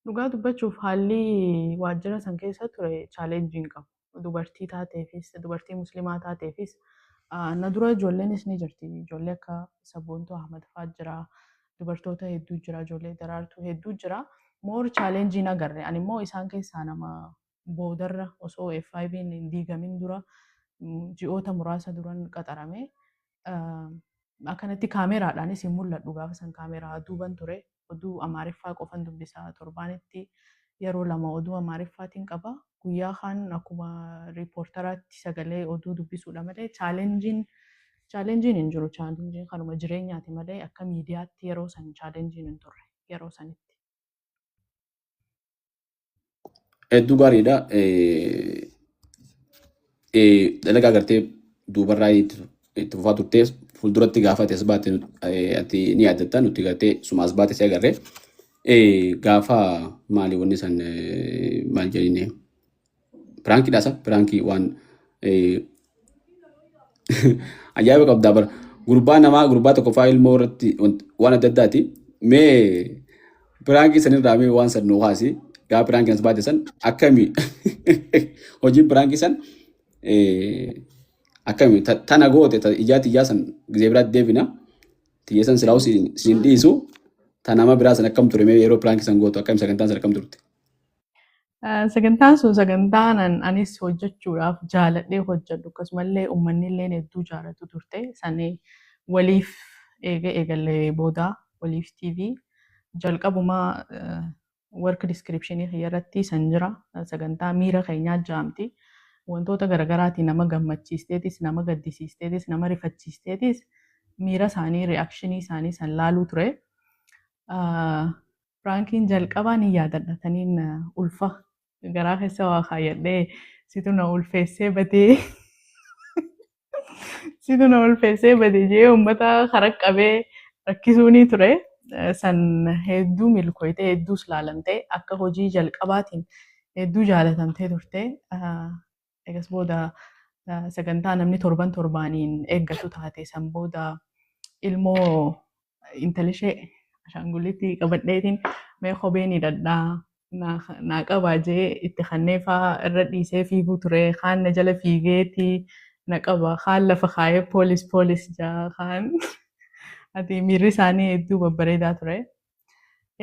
Speaker 1: Dhugaa dubbachuuf, haalli waajjira san keessa ture challenge hin qabu. Dubartii taateefis, dubartii musliimaa taateefis, na dura ijoolleenis ni jirti. Ijoollee akka Sabboontuu Ahmad fa'aa jira. Dubartoota hedduu jira. Ijoollee Daraartuu hedduu jira. More challenge hin agarre. Ani immoo isaan keessaa nama boodarra osoo FIB'n hin diigamin dura ji'oota muraasa duran qaxarame. Akkanatti kaameraadhaanis hin mul'adhu, gaafa san kaameraa duuban ture. Oduu Amaariffaa qofan dubbisaa, torbaanitti yeroo lama oduu Amaariffaatiin qaba. Guyyaa kaan akkuma riippoortaraatti sagalee oduu dubbisuudha malee challengeiin hin jiru. Challengeiin kanuma jireenyaati malee akka miidiyaatti yeroo san challengeiin hin turre yeroo sanitti.
Speaker 2: Hedduu gaariidha. Dalagaa gartee duubarraa itti fufaa turtee fuulduratti gaafa ati as baate ati ni yaadatta, nuti gartee suma as baate si agarre. Gaafa maali wanni san, maal jedhine, prankiidha isa prankii waan ajaa'iba qabdaa bara. Gurbaa namaa gurbaa tokko faa ilmoo irratti waan adda addaati. Mee prankii sanirraa mee waan san nuu kaasi. Gaafa prankiin as baate san akkami, hojiin prankii san akkami tana goote ijaa tiyyaa san gizee biraatti deebina. Tiyya san silaa'u siin dhiisu, ta nama biraa san akkam ture? Mee yeroo prankii san gootu akkam, sagantaan san akkam turte?
Speaker 1: Sagantaan sun sagantaa anis hojjechuudhaaf jaaladhee hojjedhu, akkasumallee uummanni illee hedduu jaalatu turte. Sanii waliif eega eegallee booda Waliif TV jalqabumaa work descriptionii kiyya irratti san jira. Sagantaa miira keenyaa jaamti. Wantoota garaagaraatiin nama gammachiisteetis, nama gaddisiisteetis, nama rifachiisteetis, miira isaanii, reactionii isaanii san laaluu ture. Prankiin jalqabaa ni yaadadha. Taniin ulfa garaa keessa waa kaayyadhee situ na ulfeessee badee, situ na ulfeessee badee jee uummata karaa qabee rakkisuunii ture. San hedduu milkooytee, hedduus laalamtee, akka hojii jalqabaatiin hedduu jaalatamtee turte. Egas booda sagantaa namni torban torbaaniin eeggatu taate. San booda ilmoo intala ishee ashaangulliitti qabadheetiin mee kopheen hidhadhaa naa qabaa jee itti kannee faa irra dhiisee fiiguu ture. Kaan na jala fiigeeti na qaba, kaan lafa kaayee poolis poolis jaa, kaan ati miirri isaanii hedduu babbareedaa ture.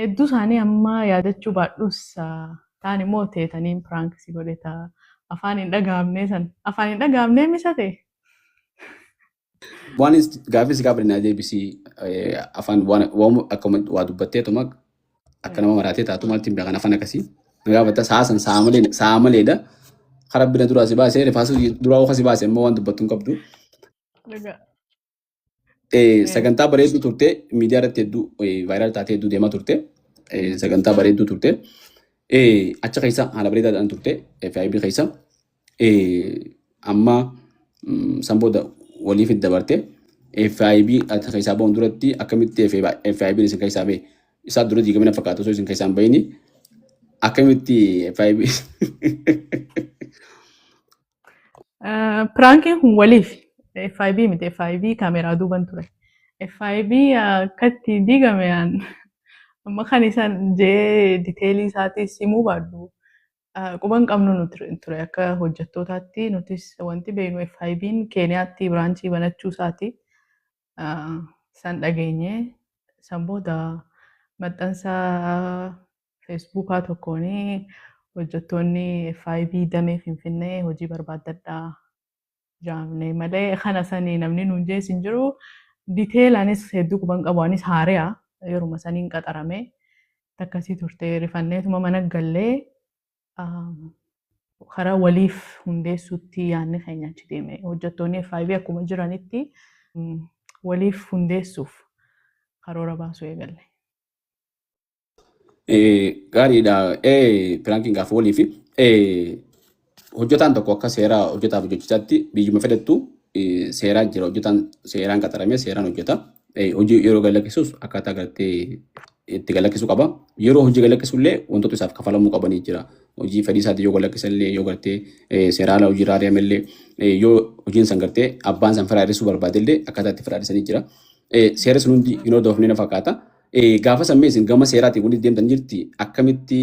Speaker 1: Hedduu isaanii amma yaadachuu baadhus, taan immoo teetaniin prank si godhe taa afaan hin dhagahamnee san, afaan hin dhagahamnee misa ta'e.
Speaker 2: Waan gaaffii si gaafadhe naa deebisii, afaan waan waan akkuma waa dubbatteetuma akka nama maraatee taatu maaltti hin beekan afaan akkasii. Na gaafatta sa'a san sa'a malee sa'a maleedha. Karaa bina duraa si baasee rifaasa duraa oka si baase immoo waan dubbattu hin qabdu.
Speaker 1: Dhugaa.
Speaker 2: Sagantaa bareedduu turte, miidiyaa irratti hedduu viral taatee hedduu deemaa turte. Sagantaa bareedduu turte. Acha keessa haala bareedaadhaan turte FIB keessa. Amma san booda waliif itti dabarte. FIB ati keessaa ba'uun duratti akkamitti FIB isin keessaa ba'e? Isaa dura diigamina fakkaatu osoo isin keessaa hin ba'ini akkamitti FIB?
Speaker 1: Prankiin kun waliif FIB miti, FIB kaameraa duuban ture. FIB akkatti diigame amma kan isaan jee detailii isaatis himuu baadhu. Quban qabnu nuti ture akka hojjettootaatti, nutis wanti beeknu FIB'n Keeniyaatti branchii banachuu isaati. San dhageenye, san booda Maxxansa Feesbuukaa tokkoon hojjettoonni FIB damee Finfinnee hojii barbaaddadhaa jaamne malee kana sanii namni nuun jees hin jiru. Detail anis hedduu quban qabu, anis haare'a yeruma saniin qaxarame akkasii turte. Rifanneetuma mana gallee karaa waliif hundeessuutti yaadni keenya achi deeme. Hojjettoonni FIB akkuma jiranitti waliif hundeessuuf karoora baasuu eegalle.
Speaker 2: Gaariidha. Piraankiin gaafa walii fi hojjetaan tokko akka seera hojjetaaf hojjechiisaatti biyyuma fedhattu seeraan jira. Hojjetaan seeraan qaxaramee seeraan hojjeta. Hojii yeroo galakkisuus akkaataa gartee itti galakkisuu qaba. Yeroo hojii galakkisu illee wantoota isaaf kafalamuu qabanii jira. Hojii fedhii isaatii yoo galakkisan illee, yoo gartee seeraan hojii irraa ari'ame illee, yoo hojiin san gartee abbaan san firaa hir'isuu barbaade illee akkaataa itti firaa hir'isanii jira. Seerri sun hundi hin hordofne na fakkaata. Gaafa sammee isin gama seeraatiin walitti deemtan jirti, akkamitti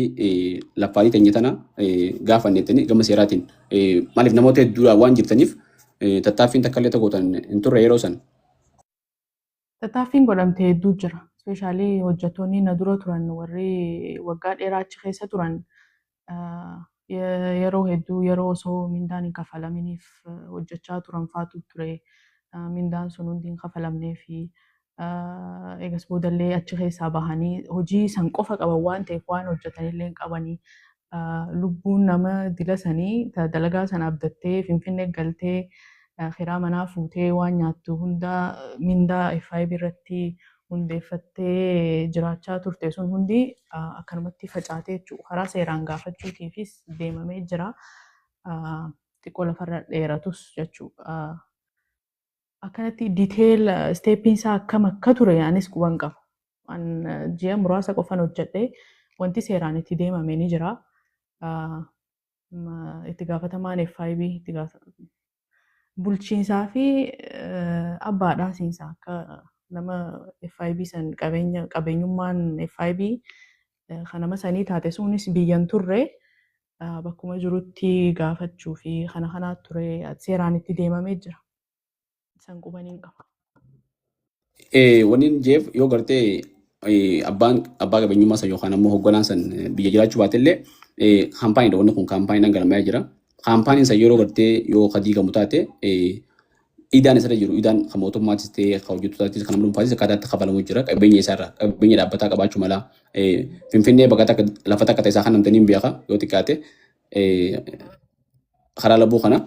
Speaker 2: laffaatii teenya tana gaafa jettanii gama seeraatiin, maaliif namoota hedduudhaan waan jirtaniif tattaaffiin takka illee tokko hin turre yeroo san?
Speaker 1: Tattaaffiin godhamte hedduu jira. Especially hojjettoonni na dura turan, warri waggaa dheeraa achi keessa turan, yeroo hedduu yeroo osoo mindaan hin kafalaminiif hojjechaa turan faatu ture. Mindaan sun hundi hin kafalamnee fi eegas boodallee achi keessaa bahanii hojii san qofa qaban waan ta'eef waan hojjetanillee hin qabanii. Lubbuun nama dila sanii dalagaa sana abdattee Finfinnee galtee kiraa manaa fuutee waan nyaattu hunda mindaa FIB irratti hundeeffattee jiraachaa turte sun hundi akkanumatti facaatee jechuudha. Karaa seeraan gaafachuutiifis deemamee jira. Xiqqoo lafarra dheeratus jechuudha. Akkanatti detail step iin isaa akkam akka ture anis quban qabu. Ji'a muraasa qofan hojjedhe, wanti seeraan itti deemame ni jira. Itti gaafatamaan FIB itti bulchiinsaa fi abbaadhaa siinsaa akka nama FIB san qabeenya qabeenyummaan FIB kan nama sanii taate sunis biyyan turre bakkuma jirutti gaafachuu fi kana kanaa ture, seeraan itti deemamee jira. San qubaniin qaba.
Speaker 2: Wanni inni jeef yoo gartee abbaan abbaa qabeenyummaa san yookaan ammoo hoogganaan san biyya jiraachuu baate illee kaampaaniidha, wanni kun kaampaaniidhaan galmaa'ee jira. Kaampaaniin san yeroo gartee yoo ka diigamu taate idaan isarra jiru, idaan kan mootummaatis ta'ee kan hojjettootatis kan nama dhuunfaatis akkaataa itti kafalamu jira. Qabeenya isaarra qabeenya dhaabbataa qabaachuu mala. Finfinnee bakka takka lafa takka ta'e isaa kan namtanii hin beeka yoo xiqqaate karaa labbuu kana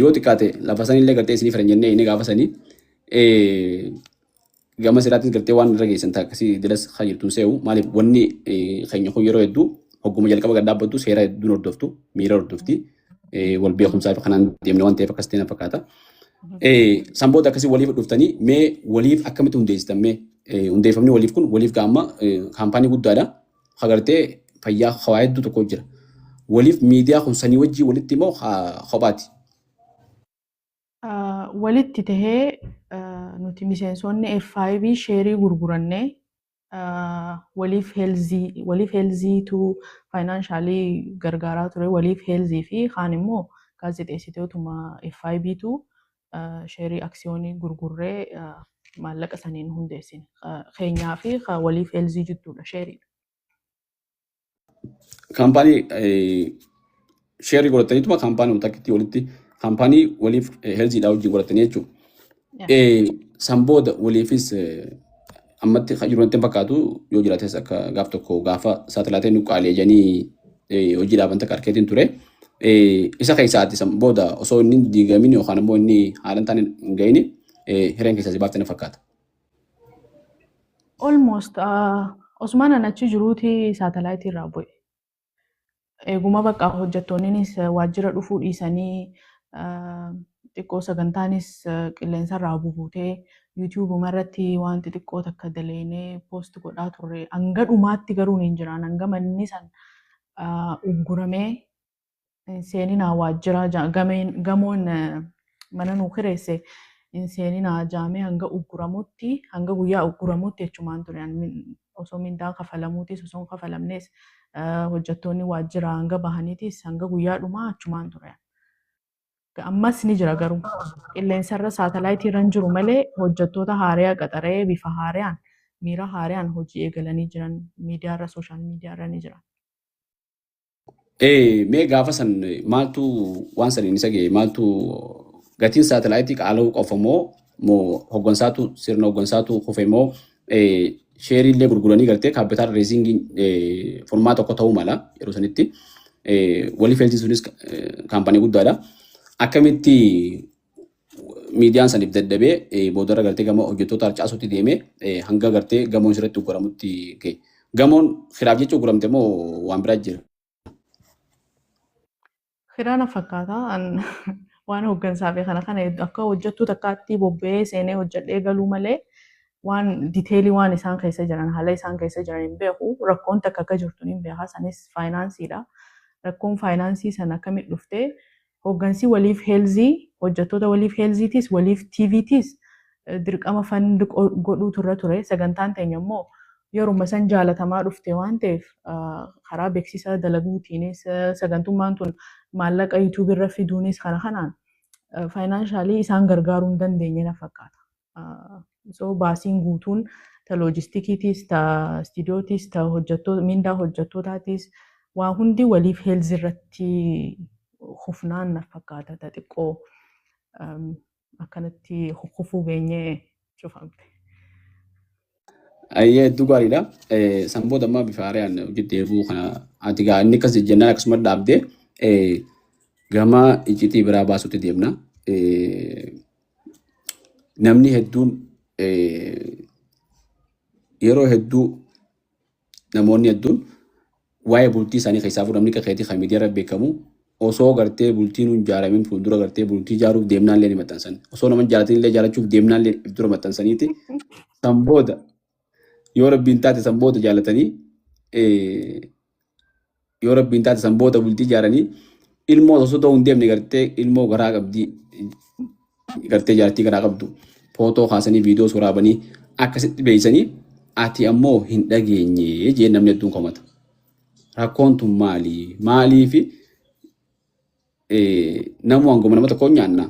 Speaker 2: yoo xiqqaate lafa sanillee gartee isinii fedhan jennee inni gaafa sanii gama seeraatiin gartee waan irra geessan akkasii dilas kan jirtuun se'u. Maaliif wanni keenya kun yeroo hedduu hogguma jalqaba gad dhaabbattu seera hedduun hordoftu, miira hordofti, wal beekumsaa fi kanaan deemne waan ta'eef akkas ta'e na fakkaata. San booda akkasii waliif dhuftanii, mee waliif akkamitti hundeessitan? Mee hundeeffamni waliif kun, waliif gaamma kaampaanii guddaadha. Agartee fayyaa hawaa hedduu tokko jira. Waliif miidiyaa kun sanii wajjii walitti immoo kophaati?
Speaker 1: Walitti tahee nuti miseensonni FIB share ii gurgurannee waliif health ii, waliif health iitu financially gargaaraa ture, waliif health ii fi kaan immoo gaazexeessitootuma FIBtu share ii aksiyoonii gurgurree maallaqa saniin hundeessine. Keenyaa fi waliif health ii jidduudha share iidha.
Speaker 2: Kaampaanii share ii godhataniituma kaampaanii takkitti walitti kaampaanii waliif health iidhaa wajjin godhatanii jechuudha. San booda waliifis ammatti jiru natti hin fakkaatu, yoo jiraates akka gaaf tokko gaafa saatalaayitiin nu qaalee jedhanii hojii dhaaban takka harkeetiin ture. Isa keessaati san booda osoo inni hin diigamin yookaan immoo inni haala hin taane hin ga'in hireen keessaa si baafte na fakkaata.
Speaker 1: Almost osumaan an achi jiruuti saatalaayitii irraa bu'e. Eeguma bakka hojjettoonnis waajjira dhufuu dhiisanii xiqqoo sagantaanis qilleensarraa bubuutee yuutiyuubuma irratti waan xixiqqoo takka daleenee post godhaa turre. Hanga dhumaatti garuu hin jiraan, hanga manni san ugguramee seeninaa waajjira gamoon mana nuu kireesse hin seeninaa jaamee hanga ugguramutti, hanga guyyaa ugguramutti jechumaan ture. Osoo mindaan kafalamuutis osoo hin kafalamnes hojjettoonni waajjira hanga bahaniitis hanga guyyaa dhumaa achumaan ture. Ammas ni jira, garuu qilleensarra saatalaayitii irra hin jiru malee hojjettoota haariyaa qaxaree bifa haariyaan Miira haaraan hojii eegalanii jiran miidiyaarra, social miidiyaarra ni jiran.
Speaker 2: Mee gaafa san maaltu waan saniin isa ga'e? Maaltu gatiin saatalaayitii qaala'uu qofa moo hoggansaatu, sirna hoggansaatu kufe, moo sheerii illee gurguranii gartee capital raisingiin furmaa tokko ta'uu mala yeroo sanitti? Walii feeltii sunis kaampaanii guddaadha. Akkamitti miidiyaan saniif dadhabee boodarra gartee gama hojjettoota harcaasuutti deemee hanga gartee gamoon sirriitti ugguramutti ga'e? Gamoon firaaf jecha ugguramte moo waan biraa jira?
Speaker 1: Kiraana fakkaata. Waan hooggansaa fi kana kana akka hojjettuu takkaatti bobba'ee seenee hojjedhee galuu malee waan detailii waan isaan keessa jiran, haala isaan keessa jiran hin beeku. Rakkoon takka akka jirtu hin beeka. Sanis faayinaansiidha. Rakkoon faayinaansii sana akkamitti dhuftee, hooggansi waliif heelzii, hojjettoota waliif heelziitis, waliif TVtis dirqama fund godhuutu irra ture. Sagantaan teenya immoo yeruma san jaalatamaa dhufte waan ta'eef, karaa beeksisa dalaguutiinis, sagantummaan tun maallaqa YouTube irra fiduunis, kana kanaan financially isaan gargaaruu hin dandeenye na fakkaata. So baasiin guutuun ta loojistikiitis, ta istiidiyootis, ta hojjettoota mindaa hojjettootaatis, waa hundi waliif heelzi irratti hufnaan na fakkaata ta xiqqoo akkanatti kufuu geenyee cufamte.
Speaker 2: Ayyee, hedduu gaariidha. San booda ammaa bifa haaraan hojii deebi'uu kana ati gaa inni akkas jennaan akkasuma dhaabdee gama iccitii biraa baasuutti deemna. Namni hedduun, yeroo hedduu namoonni hedduun waa'ee bultii isaanii keessaa namni akka keetii kan miidiyaa irra beekamu osoo gartee bultiin hin ijaaramin fuuldura gartee bultii ijaaruuf deemnaan illee ni maxxansan. Osoo nama hin jaalatin illee jaalachuuf deemnaan illee dura maxxansaniiti. San booda yoo rabbiin taate san booda jaalatanii, yoo rabbiin taate san booda bultii ijaaranii, ilmoo osoo ta'uu hin deemne gartee ilmoo garaa qabdii, gartee jaartii garaa qabdu footoo kaasanii, viidiyoo waraabanii akkasitti beeksisanii, ati ammoo hin dhageenye jee namni hedduun komata. Rakkoon tun maali? Maaliifi namu hanguma nama tokko nyaanna?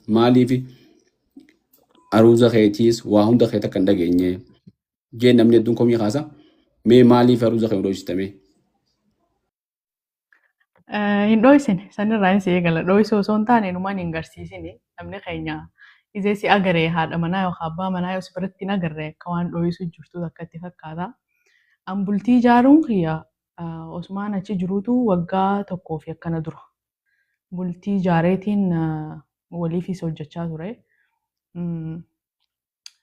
Speaker 2: Maaliifi aruuza keetiis waa hunda keet akka hin dhageenye jee namni hedduun komii kaasa. Mee maaliif aruuza kee dhoksitame?
Speaker 1: Hin dhoksine, sanirraa hin si eegala. Dhoksuu osoo hin taane numaan hin garsiisine. Namni keenya izee si agaree haadha manaa yookaan abbaa manaa yoo si biratti hin agarre akka waan dhoksuu jirtu akkatti fakkaata. An bultii ijaaruun kiyya osumaan achi jiruutu waggaa tokkoo fi akkana dura. Bultii ijaareetiin waliifis hojjechaa ture.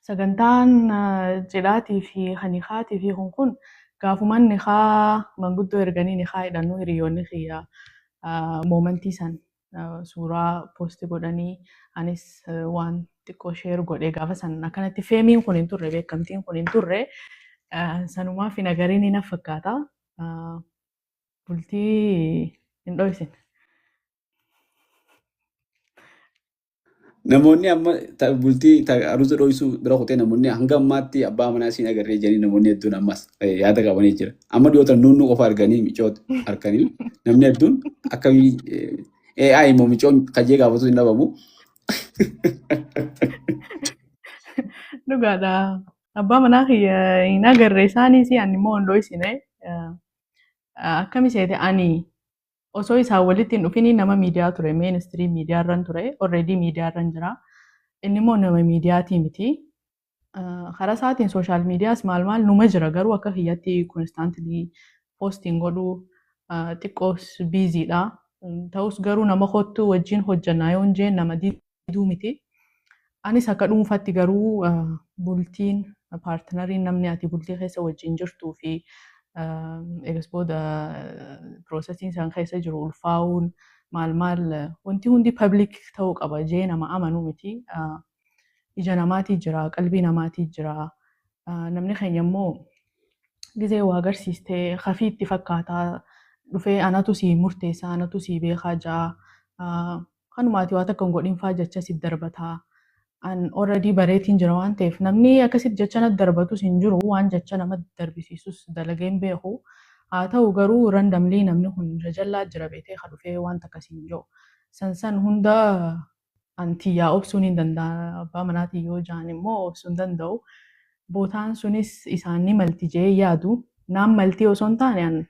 Speaker 1: Sagantaan cidhaatii fi nikaatii fi kun gaafumaan nikaa manguddoo erganii nikaa hidhannu hiriyoonni kiyya momentii san suuraa post godhanii, anis waan xiqqoo share godhee, gaafa san akkanatti fameiin kun hin turre, beekamtiin kun hin turre, sanumaaf hin agariin na fakkaata. Bultii hin dhoksine.
Speaker 2: Namoonni amma bultii aruuza dhoksuu bira kutee, namoonni hanga ammaatti abbaa manaa siin agarree jedhanii namoonni hedduun ammas yaada qabanii jira. Amma dhiyoota nuunnu qofa arganii, micoota harkanii namni hedduun akkamii AI immoo micoon kajee gaafatu hin dhabamu.
Speaker 1: Dhugaadha. Abbaa manaa kiyya hin agarre isaanis, ani immoo hin dhoksine. Akkami seete, ani osoo isaan walitti hin dhufin nama miidiyaa ture, mainstream miidiyaa irran ture, already miidiyaa irran jira. Inni immoo nama miidiyaatii miti. Karaa isaatiin social miidiyaas maal maal numa jira, garuu akka kiyyatti constantly postiin godhuu, xiqqoos busydha. Ta'us garuu nama kottu wajjin hojjannaa yoo hin jeen nama diduu miti. Anis akka dhuunfaatti garuu bultiin partneriin, namni ati bultii keessa wajjin jirtuu fi eegas booda processiin isaan keessa jiru, ulfaa'uun maal maal, wanti hundi public ta'uu qaba jee nama amanuu miti. Ija namaatii jira, qalbii namaatii jira. Namni keenya immoo gizee waa agarsiistee hafii itti fakkaataa dhufee anatu sii murteessaa, anatu sii beekaa jaa. Kanumaati waa takka hin godhin faa jecha si darbataa. An already bareetiin jira waan ta'eef namni akkasitti jecha natti darbatus hin jiru, waan jecha nama darbisiisus dalagee hin beeku. Haa ta'u garuu randomly namni kun jajallaa jira beetee ka dhufee wanta akkasii hin jiru. San san hunda an tiyyaa obsuun hin danda'a. Abbaa manaatii yoo jaan immoo obsuu hin danda'u. Bootaan sunis isaan ni malti jee yaadu. Naan maltii osoo hin taane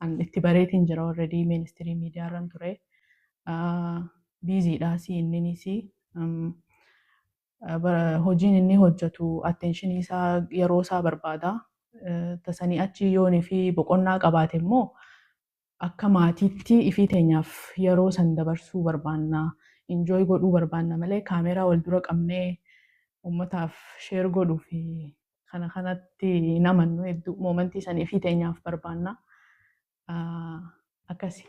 Speaker 1: an itti bareetiin jira, already mainstream miidiyaa irran ture. Busydhaas inninis. Hojiin inni hojjetu attentionii isaa, yeroo isaa barbaada. Tasanii achi yoonii fi boqonnaa qabaate immoo akka maatiitti ifii teenyaaf yeroo san dabarsuu barbaanna. Enjoy godhuu barbaanna malee kaameeraa wal dura qabnee uummataaf share godhuu fi kana kanatti hin amannu hedduu, momentii san ifii teenyaaf barbaanna. Akkasi,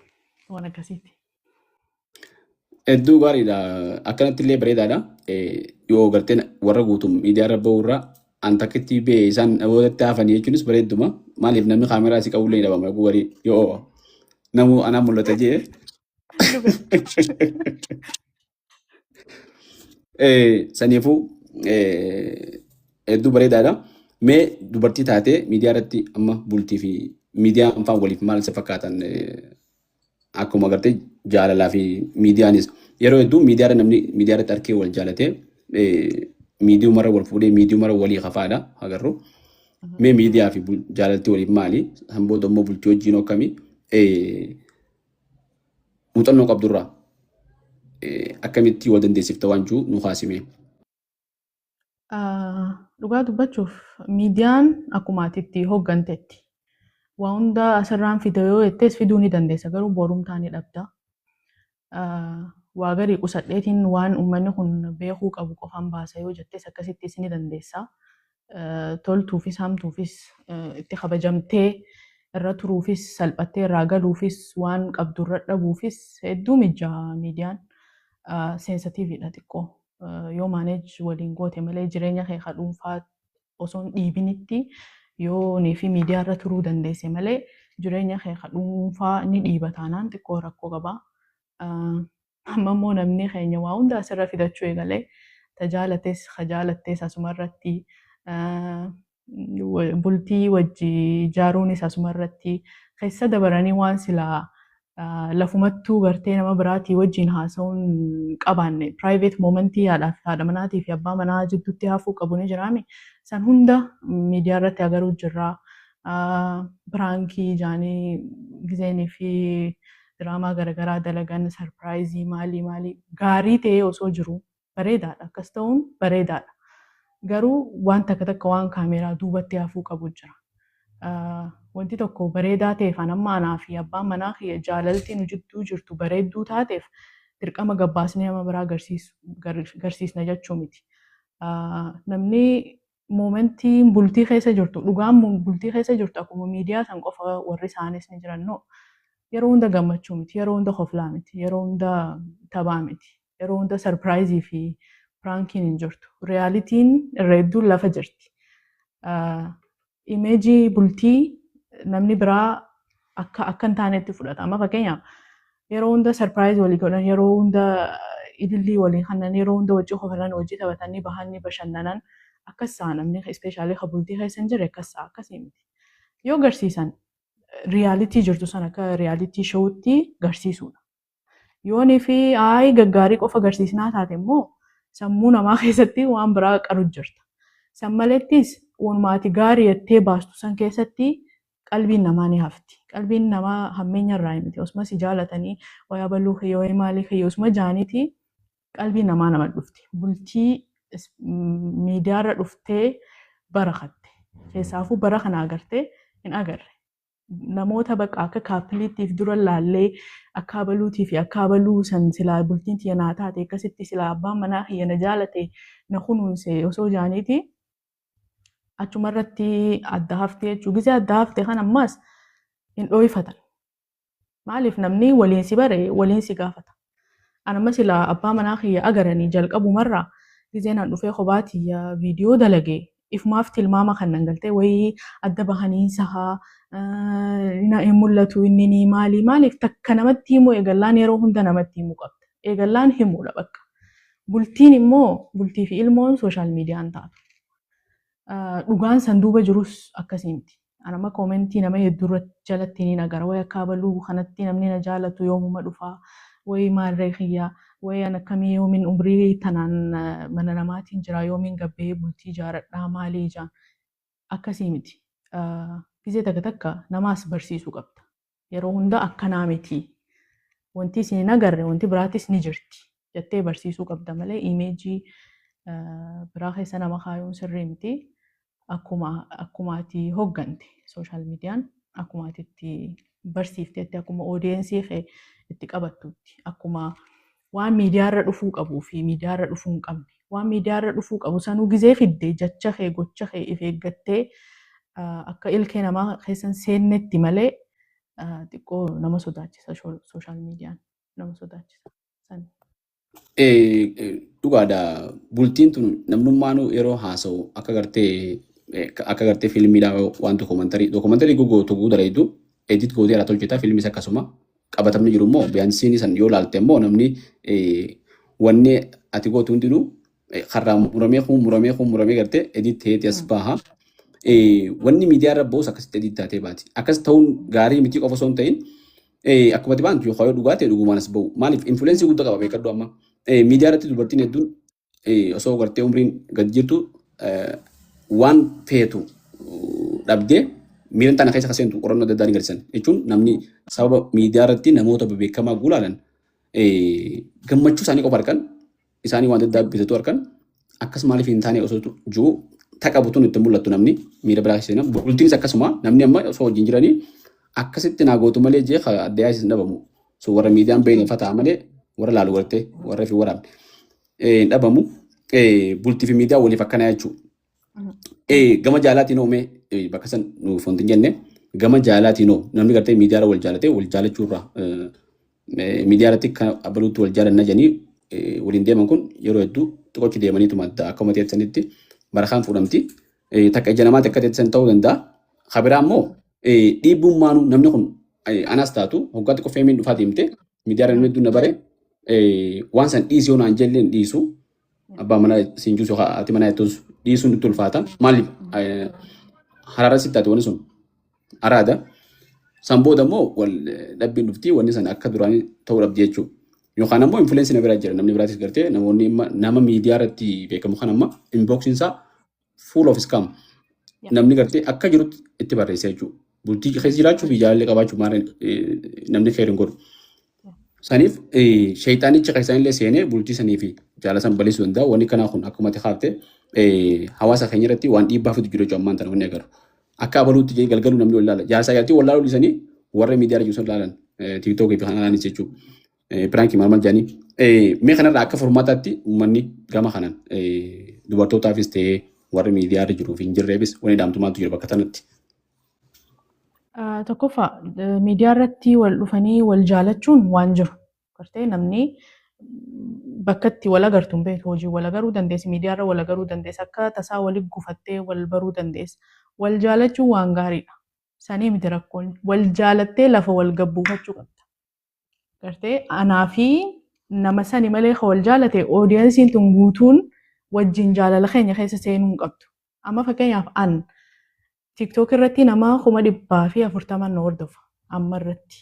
Speaker 1: waan akkasiiti.
Speaker 2: Hedduu gaariidha. Akkanatti illee bareedaadha. Yoo garteen warra guutum miidiyaa irra bahu irraa an takkitti bee isaan namootatti hafanii jechuunis bareedduma. Maaliif, namni kaameraa si qabullee ni dhabama garii yoo namu anaa mul'ata jee.
Speaker 1: Dhuga.
Speaker 2: Saniifuu hedduu bareedaadha. Mee dubartii taatee miidiyaa irratti amma bultii fi miidiyaan faan waliif maal isa fakkaatan, akkuma agartee jaalalaa fi miidiyaanis yeroo hedduu miidiyaa irra namni miidiyaa irratti arkee wal jaalatee miidiyumarra wal fuudhee miidiyumarra walii hafaadha agarru. Mee miidiyaa fi jaalaltii waliif maali? San booda immoo bultii wajjin akkamii? Muuxannoo qabdurraa akkamitti wal dandeessifta waan jiru nu kaasime.
Speaker 1: Dhugaa dubbachuuf, miidiyaan akkuma ati itti hooggantetti. Waa hunda asirraan fida yoo jettees fiduu ni dandeessa, garuu borumtaa ni dhabda. Waa garii qusadheetiin waan uummanni kun beekuu qabu qofaan baasa yoo jettees akkasittis ni dandeessa. Toltuufis hamtuufis, itti kabajamtee irra turuufis, salphattee irraa galuufis, waan qabdu irra dhabuufis hedduu mijaa miidiyaan. Sensitiveidha xiqqoo. Yoo manage waliin goote malee, jireenya kee ka dhuunfaa osoo hin dhiibinitti yoo nii fi miidiyaa irra turuu dandeesse malee, jireenya kee ka dhuunfaa ni dhiiba taanaan xiqqoo rakkoo qaba. Amma immoo namni keenya waa hunda asirra fidachuu eegalee, tajaalates ka jaalattees asuma irratti, bultii wajji ijaaruunis asuma irratti keessa dabaranii, waan silaa lafumattuu gartee nama biraatii wajjin haasa'uun qabaanne, private momentii haadhaa fi haadha manaatii fi abbaa manaa jidduutti hafuu qabu ni jiraami. San hunda miidiyaa irratti agaruu jirra. Prankii jaanii gizeenii fi diraamaa garaagaraa dalagan, surpriseii maalii maalii, gaarii ta'ee osoo jiru bareedaadha. Akkas ta'uun bareedaadha. Garuu waan takka takka waan kaameeraa duubatti hafuu qabu jira. Wanti tokko bareedaa ta'eef, an amma anaa fi abbaan manaa kiyya jaalalti nu jidduu jirtu bareedduu taateef, dirqama gabbaasnee nama biraa garsiisna jechuu miti. Namni momentii bultii keessa jirtu, dhugaan bultii keessa jirtu akkuma miidiyaa san qofa warri isaanis ni jiran, no. Yeroo hunda gammachuu miti, yeroo hunda koflaa miti, yeroo hunda taphaa miti, yeroo hunda surpriseii fi prankiin hin jirtu. Realityn irra hedduun lafa jirti. Imageii bultii namni biraa akka hin taanetti fudhata. Amma fakkeenyaaf yeroo hunda surprise walii godhan, yeroo hunda ilillii walii kennan, yeroo hunda wajji kofalan, wajji taphatanii bahanii bashannanan akkas ta'a namni, especially ka bultii keessa hin jirre akkas ta'a, akkasii miti. Yoo garsiisan reality jirtu sana akka reality showtti garsiisuudha. Yoonii fi ayi gaggaarii qofa garsiisnaa taate immoo sammuu namaa keessatti waan biraa qaru jirta. San malettis walumaati gaarii jettee baastu san keessatti qalbiin namaa ni hafti. Qalbiin namaa hammeenya irraa miti. Osuma si jaalatanii wayaa baluu kiyya wayii maalii kiyya osuma jaaniiti qalbiin namaa nama dhufti. Bultii miidiyaarra dhuftee barakatte. Keessaafuu bara kana agartee hin agarre. Namoota bakka akka coupleiittiif dura laallee akka abaluutii fi akka abaluu san silaa bultiin tiyya naa taate, akkasitti silaa abbaan manaa kiyya na jaalate, na kunuunse osoo jaaniiti achumarratti adda haftee jechuudha. Gisee adda hafte kan ammaas hin dhooyfatan. Maaliif, namni waliin si bare waliin si gaafata. Anamma silaa abbaa manaa kiyya agaranii jalqabumarraa giseen an dhufee kophaa tiyya viidiyoo dalage ifumaaf tilmaama kan nan galtee wayii adda bahanii sahaa hin mul'atu inni ni maali, maaliif takka namatti himuu eegallaan, yeroo hunda namatti himuu qabda. Eegallaan himuudha bakka. Bultiin immoo, bultii fi ilmoon social mediaan taatu. Dhugaan san duuba jirus akkasii miti. Anama commentii nama hedduu irratti jalatti ni nagara. Wayi akka abaluu kanatti namni na jaalatu yoomuma dhufaa. Wayi maarree kiyya. Wayi an akkamii, yoomiin umrii tanaan mana namaatiin jira, yoomiin gabbee bultii ijaaradhaa, maalii ijaan akkasii miti. Gizee takka takka namaas barsiisuu qabda. Yeroo hunda akkanaa miti. Wanti isin hin agarre wanti biraatis ni jirti jettee barsiisuu qabda malee image biraa keessa nama kaayuun sirrii miti. Akkuma ati hoggante social mediaan, akkuma ati itti barsiiftetti, akkuma audience kee itti qabattutti, akkuma waan miidiyaarra dhufuu qabuu fi miidiyaarra dhufuu hin qabne, waan miidiyaarra dhufuu qabu sanuu gizee fidde, jecha kee, gocha kee if eeggattee akka ilkee namaa keessan seennetti malee xiqqoo nama sodaachisa, social mediaan nama sodaachisa. San.
Speaker 2: Dhugaadha, bultiin tun namnummaanuu yeroo haasa'u akka gartee fiilmiidhaa waan documentary gootu dalaydu edit gootee irraa tolchita. Fiilmis akkasuma qabatamni jiru immoo behind san yoo laalte immoo namni wanni ati gootu hundinuu karraa muramee, kun muramee, kun muramee gartee edit ta'eeti as baha. Wanni miidiyaa irra ba'us akkasitti edit taatee baati. Akkas ta'uun gaarii miti qofa osoo hin ta'in, akkuma ati baantu yoo dhugaa ta'e dhugumaan as ba'u. Maaliif influence guddaa qaba beekadhu amma. Miidiyaa irratti dubartiin hedduun osoo gartee umriin gad jirtu waan feetu dhabdee miira tana keessa seentu qorannoo adda addaa ni agarsiisan. Jechuun namni sababa miidiyaa irratti namoota bebeekamaa gulaalan gammachuu isaanii qofa argan, isaanii waan adda addaa bitatu argan, akkas maaliif hin taane osoo jiru taqabutuun itti mul'attu namni miira biraa keessa seenan. Bultiinis akkasuma, namni amma osoo wajjin jiranii akkasitti naa gootu malee jee adda yaasiis hin dhabamu. So warra miidiyaan beekne fataa malee warra laalu gartee warra fi waraabne hin dhabamu. Bultii fi miidiyaa waliif akkanaa jechuudha. Gama jaalaatiin oomee bakka san nuuf wanti hin jenne, gama jaalaatiin hoo namni gartee miidiyaarra wal jaalatee wal jaalachuurraa miidiyaa irratti kan abaluutti wal jaalanna jedhanii waliin deeman kun yeroo hedduu xiqqoochi deemaniituma adda akkuma teessanitti barakaan fuudhamti. Takka ija namaatti akka teessan ta'uu danda'a. Kabiraa immoo dhiibbummaanuu namni kun anaas taatu hoggaa xiqqoo fameiin dhufaa deemte miidiyaa irra namni hedduun na bare, waan san dhiisi yoo naan jelle hin dhiisu. Abbaa manaa siin juusu yookaan ati manaa jettus dhiisuun itti ulfaata. Maaliif haraara sitti taate wanni sun araada. San booda immoo wal dhabbiin dhufti, wanni san akka duraanii ta'uu dhabdi jechuudha. Yookaan ammoo influence na bira jira, namni biraatis gartee namoonni nama miidiyaa irratti beekamu kan amma inboxiin isaa full of scam. Namni gartee akka jirutti itti barreessa jechuudha. Bultii keessa jiraachuu fi jaalallee qabaachuu maal namni feer hin godhu. Saniif sheexaanicha keessaan illee seenee bultii sanii fi jaalala san balleessuu danda'a. Wanni kanaa kun akkuma ati kaaftee hawaasa keenya irratti waan dhiibbaa fidu jiru jechuudha ammaan tana wanni agarru. Akka abaluutti jee galgaluu namni wal ilaala. Jaarsaa jaartii wal laaluu dhiisanii warra miidiyaa irra jiru sun ilaalan. TikTokii fi kanaanis jechuudha. Prankii maal maal jedhanii. Mee kanarraa akka furmaataatti uummanni gama kanaan dubartootaafis ta'ee warri miidiyaa irra jiruu fi hin jirreefis wanni dhaamtu maaltu jira bakka tanatti?
Speaker 1: Tokkoffaa, miidiyaa irratti wal dhufanii wal jaalachuun waan jiru. Gartee namni bakka itti wal agartu hin beektu, hojii wal agaruu dandeessi, miidiyaa irra wal agaruu dandeessa, akka tasaa walitti gufattee wal baruu dandeessa. Wal jaalachuun waan gaariidha. Sanii miti rakkoon, wal jaalattee lafa wal gabbuufachuu qabda. Gartee anaa fi nama sani malee kan wal jaalate audienceiin tun guutuun wajjin jaalala keenya keessa seenuu hin qabdu. Amma fakkeenyaaf an TikTok irratti nama 140,000 na hordofa amma irratti.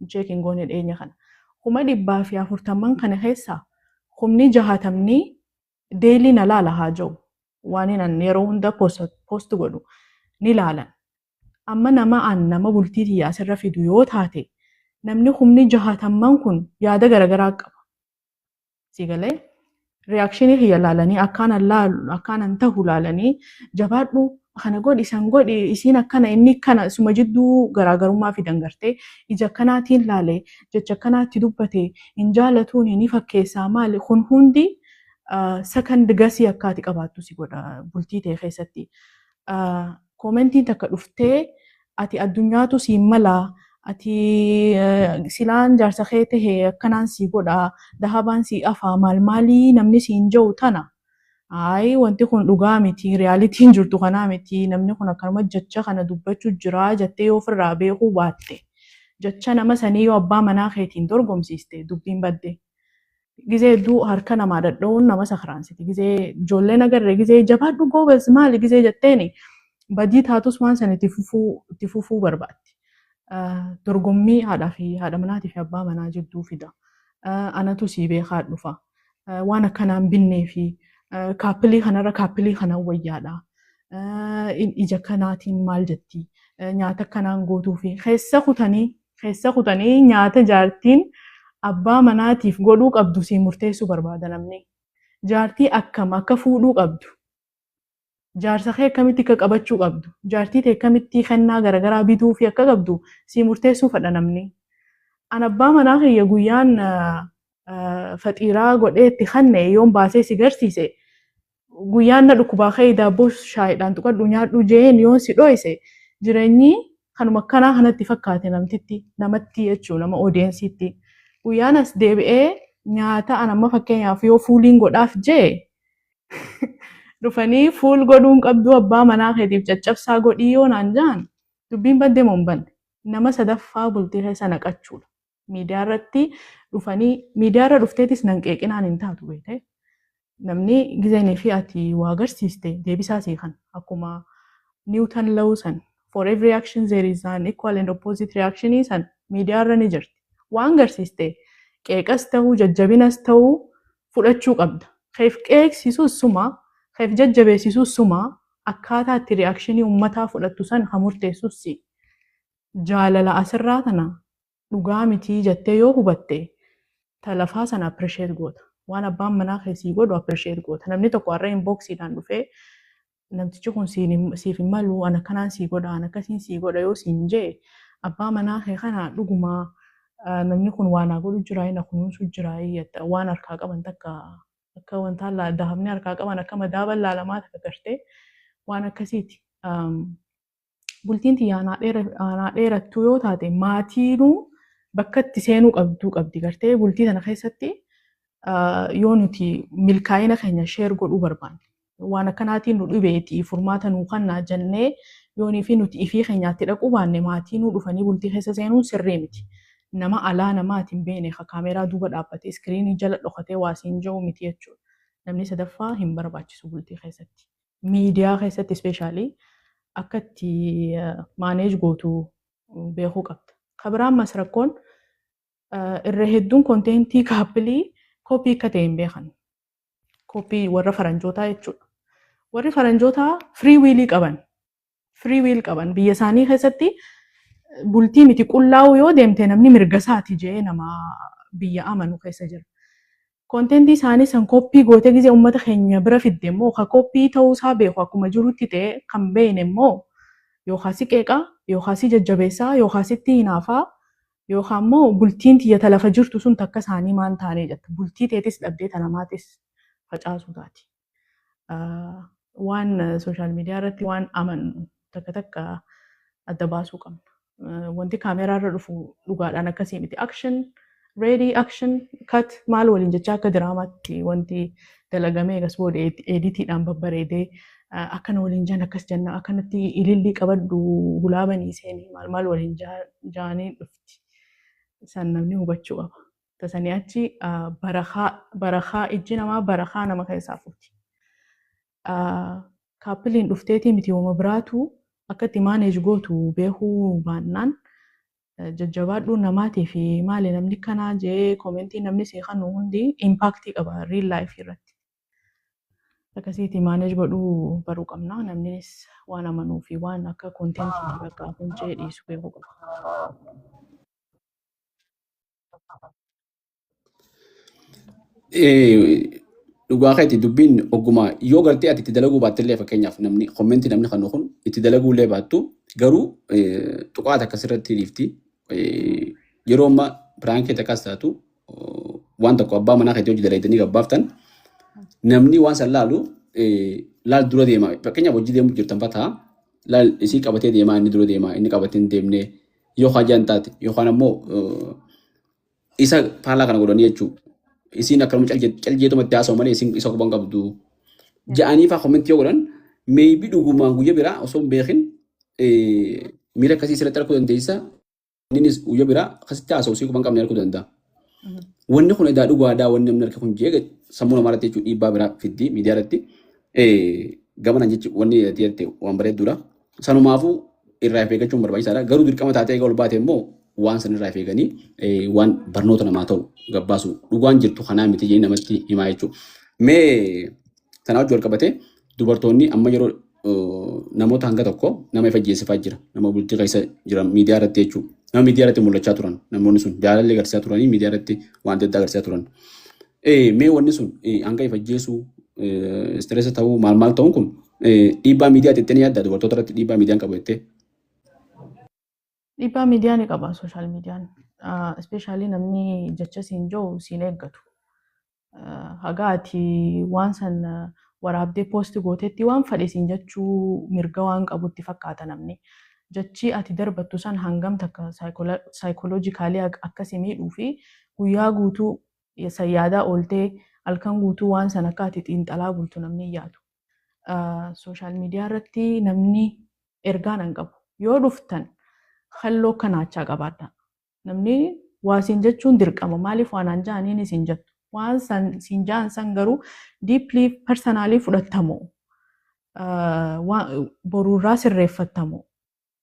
Speaker 1: Checking goone dhiyeenya kana. 140,000 kana keessaa 60,000 daily na laala haa jiru. Waan inni yeroo hunda post godhu ni laalan. Amma nama an nama bultii tiyya asirra fidu yoo taate, namni 60,000 kun yaada garaagaraa qaba. Si galee reaction kiyya laalanii, akkaan laalu, akkaan tahu laalanii, jabaadhu, kana godhi, san godhi, isiin akkana, inni kana, suma jidduu garaagarummaa fidan. Gartee ija akkanaatiin laale, jecha akkanaatti dubbate, hin jaalatuun ni fakkeessaa, maali kun hundi second guessii akkaati qabaattu si godha bultii ta'e keessatti. Commentiin takka dhuftee ati addunyaatu siin malaa, ati silaan jaarsa kee tahe akkanaan sii godha, dahabaan sii afaa, maal maalii namni siin jiru tana. Ayi, wanti kun dhugaa miti, realityn jirtu kanaa miti, namni kun akkanuma jecha kana dubbachuu jira jettee yoo ofirraa beekuu baatte, jecha nama sanii yoo abbaa manaa keetiin dorgomsiiste, dubbiin badde. Gizee hedduu harka namaa dhadha'uun nama sakraansiti. Gizee ijoolleen agarre, gizee jabaadhu, goobas, maali gizee jetteeni, badii taatus waan sana itti fufuu barbaaddi. Dorgommii haadhaa fi haadha manaatii fi abbaa manaa jidduu fida. Anatu sii beekaa dhufa. Waan akkanaan binnee fi couple kanarra couple kanaan wayyaadha. Ija kanaatiin maal jetti? Nyaata akkanaan gootuu fi keessa kutanii nyaata jaartiin abbaa manaatiif godhuu qabdu sii murteessuu barbaada namni. Jaartii akkam akka fuudhuu qabdu. Jaarsa kee akkamitti akka qabachuu qabdu. Jaartii ta'e akkamitti kennaa garaagaraa bituu fi akka qabdu sii murteessuu fedha namni. An abbaa manaa kiyya guyyaan faxiiraa godhee itti kanne yoon baasee si garsiise, guyyaan na dhukkubaa ka'ee daabboo shaayiidhaan tuqadhu nyaadhu jeen yoon si dho'ise, jireenyi kanuma akkanaa kanatti fakkaate namtitti, namatti jechuun nama audienceitti. Guyyaan as deebi'ee nyaata an amma fakkeenyaaf yoo fuuliin godhaaf jee dhufanii, fuul godhuun qabdu, abbaa manaa keetiif caccabsaa godhii yoo naan jaan, dubbiin baddee moo hin banne? Nama sadaffaa bultii keessa naqachuudha. Miidiyaa irratti dhufanii, miidiyaa irra dhufteetis nan qeeqinaan hin taatu beekte. Namni gizeenii fi ati waa agarsiiste deebisaa sii kan akkuma Newton law san, for every action there is an equal and opposite reaction san miidiyaa irra ni jirti. Waan agarsiiste qeeqas ta'uu jajjabinas ta'uu fudhachuu qabda. Keef qeeqsisus suma, keef jajjabeessisus suma, akkaataa itti reactionii uummataa fudhattu san ha murteessus si. Jaalala asirraa tana dhugaa mitii jettee yoo hubatte, ta lafaa sana appreciate goota. Waan abbaan manaa keessii godhu appreciate goota. Namni tokko har'a inboxiidhaan dhufee, namtichi kun siif hin malu, an akkanaan sii godha, an akkasiin sii godha yoo siin jee, abbaa manaa kee kana dhugumaa namni kun waan naa godhu jira, na kunuunsu jira jetta. Waan harkaa qaban takka akka wanta dahabni harkaa qaban akka madaaban laalamaa takka gartee waan akkasiiti. Bultiin tiyya aanaa dheerattuu yoo taate, maatiinuu bakka itti seenuu qabduu qabdi gartee bultii tana keessatti. Yoo nuti milkaa'ina keenya share godhuu barbaanne, waan akkanaatiin nu dhibeeti furmaata nuu kannaa jennee yoonii fi nuti ifii keenyaatti dhaquu baanne, maatiin dhufanii bultii keessa seenuun sirrii miti. Nama alaa namaati hin beekne ka kaameeraa duuba dhaabbatee screenii jala dhokatee waa siin jiru miti jechuudha. Namni sadaffaa hin barbaachisu bultii keessatti. Miidiyaa keessatti especially akka itti manage gootu beekuu qabda. Ka biraan mas rakkoon irra hedduun contentii couple copy akka ta'e hin beekan. Copy warra faranjootaa jechuudha. Warri faranjootaa free willii qaban. Free will qaban. Biyya isaanii keessatti bultii miti qullaa'uu yoo deemte namni mirga isaati jee nama biyya amanu keessa jira. Contentii isaanii san copy gootee gizee uummata keenya bira fidde immoo, ka copy ta'uusaa beeku akkuma jirutti ta'e, kan beekne immoo yookaan si qeeqaa, yookaan si jajjabeessaa, yookaan sitti hinaafaa, yookaan immoo bultiin tiyya ta lafa jirtu sun takka isaanii maan taanee jetta. Bultii teetis dhabdee ta namaatis facaasuu taati. Waan social media irratti waan amannu takka takka adda baasuu qabna. Wanti kaameraa irra dhufu dhugaadhaan akkasii miti. Action, ready, action, cut maal waliin jechaa akka diraamaatti wanti dalagamee egas booda editiidhaan babbareedee akkana waliin jan, akkas jenna, akkanatti ilillii qabadhu, hulaa banii seenii maal maal waliin jaanii dhufti. San namni hubachuu qaba. Tasanii achi barakaa barakaa ijji namaa barakaa nama keessaa fuuti. Coupleiin dhufteetii miti, yooma biraatu akka itti manage gootu beekuu baannaan, jajjabaadhuu namaatii fi maali namni kanaa jee commentii namni sii kanu hundi impactii qaba real life irratti. Akkasiitti manage godhuu baruu qabna. Namnis waan amanuu fi waan akka contentii bakka fuuncee dhiisu beekuu qaba.
Speaker 2: Dhugaa keeti. Dubbiin ogguma yoo gartee ati itti dalaguu baattellee, fakkeenyaaf namni commentii namni kanu kun itti dalaguu illee baattu, garuu tuqaata akkasirratti dhiifti. Yeroo ammaa prankii takkas taatu waan tokko abbaa manaa keetii hojii dalaydanii gabbaaftan, namni waan san laalu laal dura deema. Fakkeenyaaf hojii deemuu jirtan fataa laal isii qabatee deemaa, inni dura deema, inni qabatee hin deemne yookaan jaan taate, yookaan ammoo isa faallaa kana godhanii jechuudha. Isiin akkanuma caljeetumatti haasa'u malee isiin isa quban qabdu. Ja'anii fa'aa commentii yoo godhan, maybe dhugumaan guyya biraa osoo hin beekin miira akkasii sirriitti arguu dandeessa. Innis guyya biraa akkasitti haasa'u isii quban qabne arguu danda'a. Wanni kun edaa dhugaadhaa, wanni namni harka kun jee sammuu namaa irratti jechuun dhiibbaa biraa fiddi miidiyaa irratti. Gamanaan jechi wanni jette waan bareedduudha. Sanumaafuu irraa of eeggachuun barbaachisaadha. Garuu dirqama taatee egaa ol baate immoo waan sanirraa of eeganii waan barnoota namaa ta'u gabbaasu, dhugaan jirtu kanaa miti jedhanii namatti himaa jechuudha. Mee tanaa wajjin wal qabatee dubartoonni amma yeroo namoota hanga tokko nama ifa ajjeesifaa jira. Nama bultii keessa jiran miidiyaa irratti jechuudha. Nama miidiyaa irratti mul'achaa turan namoonni sun jaalallee agarsiisaa turanii, miidiyaa irratti waan adda addaa agarsiisaa turan. Mee wanni sun hanga ifa ajjeesuu, stress ta'uu, maal maal ta'uun kun dhiibbaa miidiyaa jettee ni yaaddaa? Dubartoota irratti dhiibbaa miidiyaan qabu jettee?
Speaker 1: Dhiibbaa miidiyaa ni qaba social miidiyaan. Especially namni jecha siin jiru siin eeggatu. Haga ati waan san waraabdee post gootetti waan fedhe siin jechuu mirga waan qabutti fakkaata namni. Jechi ati darbattu san hangam takka psychologically akkasi miidhuu fi guyyaa guutuu san yaadaa ooltee, halkan guutuu waan san akka ati xiinxalaa bultu namni hin yaadu. Social media irratti namni ergaa nan qabu. Yoo dhuftan halloo kanaachaa qabaadha. Namni waa siin jechuun dirqama. Maaliif waan aan ja'aniin isin jettu? Waan san siin ja'an san garuu deeply personally fudhattamu. Boruurraa sirreeffattamu.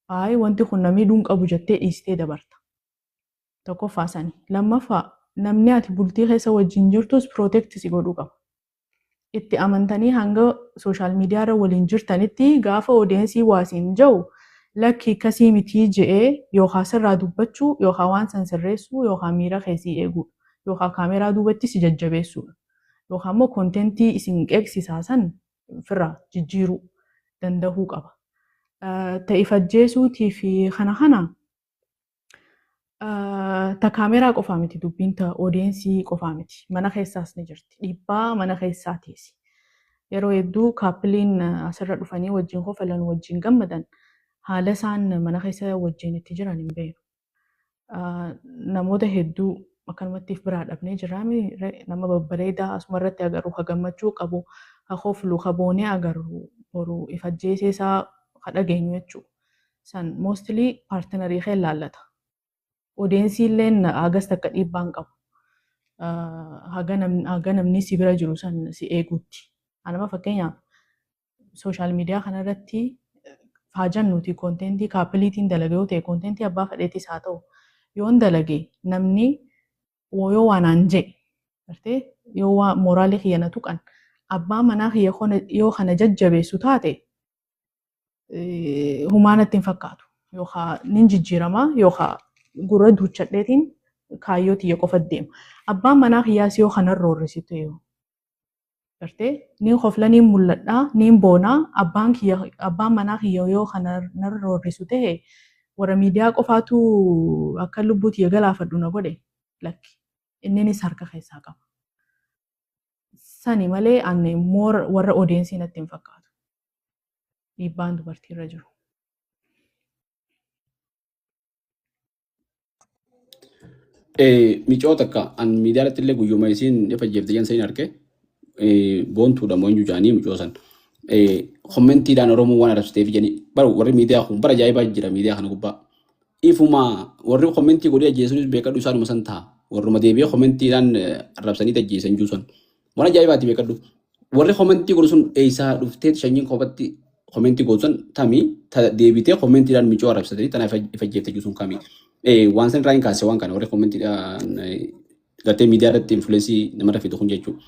Speaker 1: Ayi, wanti kun na miidhuu hin qabu jettee dhiistee dabarta. Tokkoffaa sani. Lammaffaa, namni ati bultii keessa wajjin jirtus protect si godhuu qaba. Itti amantanii hanga social media irra waliin jirtanitti gaafa audience waa siin jiru lakki akkasii mitii je'ee yookaan sirraa dubbachuu, yookaan waan san sirreessuu, yookaan miira keessii eeguudha. Yookaan kaameraa duubatti si jajjabeessuudha. Yookaan immoo content isin qeeqsisaa san ofirraa jijjiiruu danda'uu qaba. Ta'e ajjeesuutii fi kana kana ta kaameraa qofaa miti dubbiin, ta audience qofaa miti. Mana keessaas ni jirti. Dhiibbaa mana keessaatiis. Yeroo hedduu coupleiin asirra dhufanii wajjin kofalan, wajjin gammadan, haala isaan mana keessa wajjin itti jiran hin beeknu. Namoota hedduu akkanumatti if biraa dhabnee jirraami. Nama babbareedaa asuma irratti agarru, ka gammachuu qabu, ka koflu, ka boonee agarru, boru if ajjeesee isaa ka dhageenyu jechuudha. San mostly partner kee laallata. Audience illeen hagas takka dhiibbaa hin qabu. Haga namni si bira jiru san si eeguutti. Anama fakkeenyaaf social media kanarratti faajan nuti content coupleiitiin dalage yoo ta'e, content abbaa fedheetis haa ta'u yoon dalage, namni yoo waan aan jedhe gartee yoo waa morale kiyya na tuqan, abbaa manaa kiyya yoo kana jajjabeessu taate, humaa natti hin fakkaatu. Yookaan nin jijjiirama yookaan gurra duuchadheetiin kaayyoo tiyya qofa deema. Abbaan manaa kiyyaas yoo kana roorrisitu yoo gartee niin kofla, niin mul'adhaa, niin boonaa, abbaan kiyya, abbaan manaa kiyya yoo kana narra roorrisu ta'e, warra miidiyaa qofaatu akka lubbuu tiyya galaafadhu na godhe, lakki, inninis harka keessaa qaba. Sani malee ani more warra audience natti hin fakkaatu. Dhiibbaan dubartiirra jiru.
Speaker 2: Micoo takka an miidiyaa irratti illee guyyuma isiin ifa jeefte jan saniin arge, boontuudha moo eenyu jaanii micoo san. Commentiidhaan Oromoo waan arabsiteef jedhanii bara warri miidiyaa kun bara ajaa'ibaa jira miidiyaa kana gubbaa. Ifuma warri comment godhee ajjeesuunis beekadhu isaanuma san ta'a. Warruma deebi'ee commentiidhaan arrabsanii ajjeesan jiru sun. Waan ajaa'ibaati beekadhu. Warri comment godhu sun eessaa dhuftee sanyiin kophatti comment godhu sun tamii deebitee commentiidhaan micoo arrabsatanii tana ifa jeefte jiru sun kamii. Waan san irraa hin kaase, waan kana warri commentiidhaan gartee miidiyaa irratti influence namarra fidu kun jechuudha.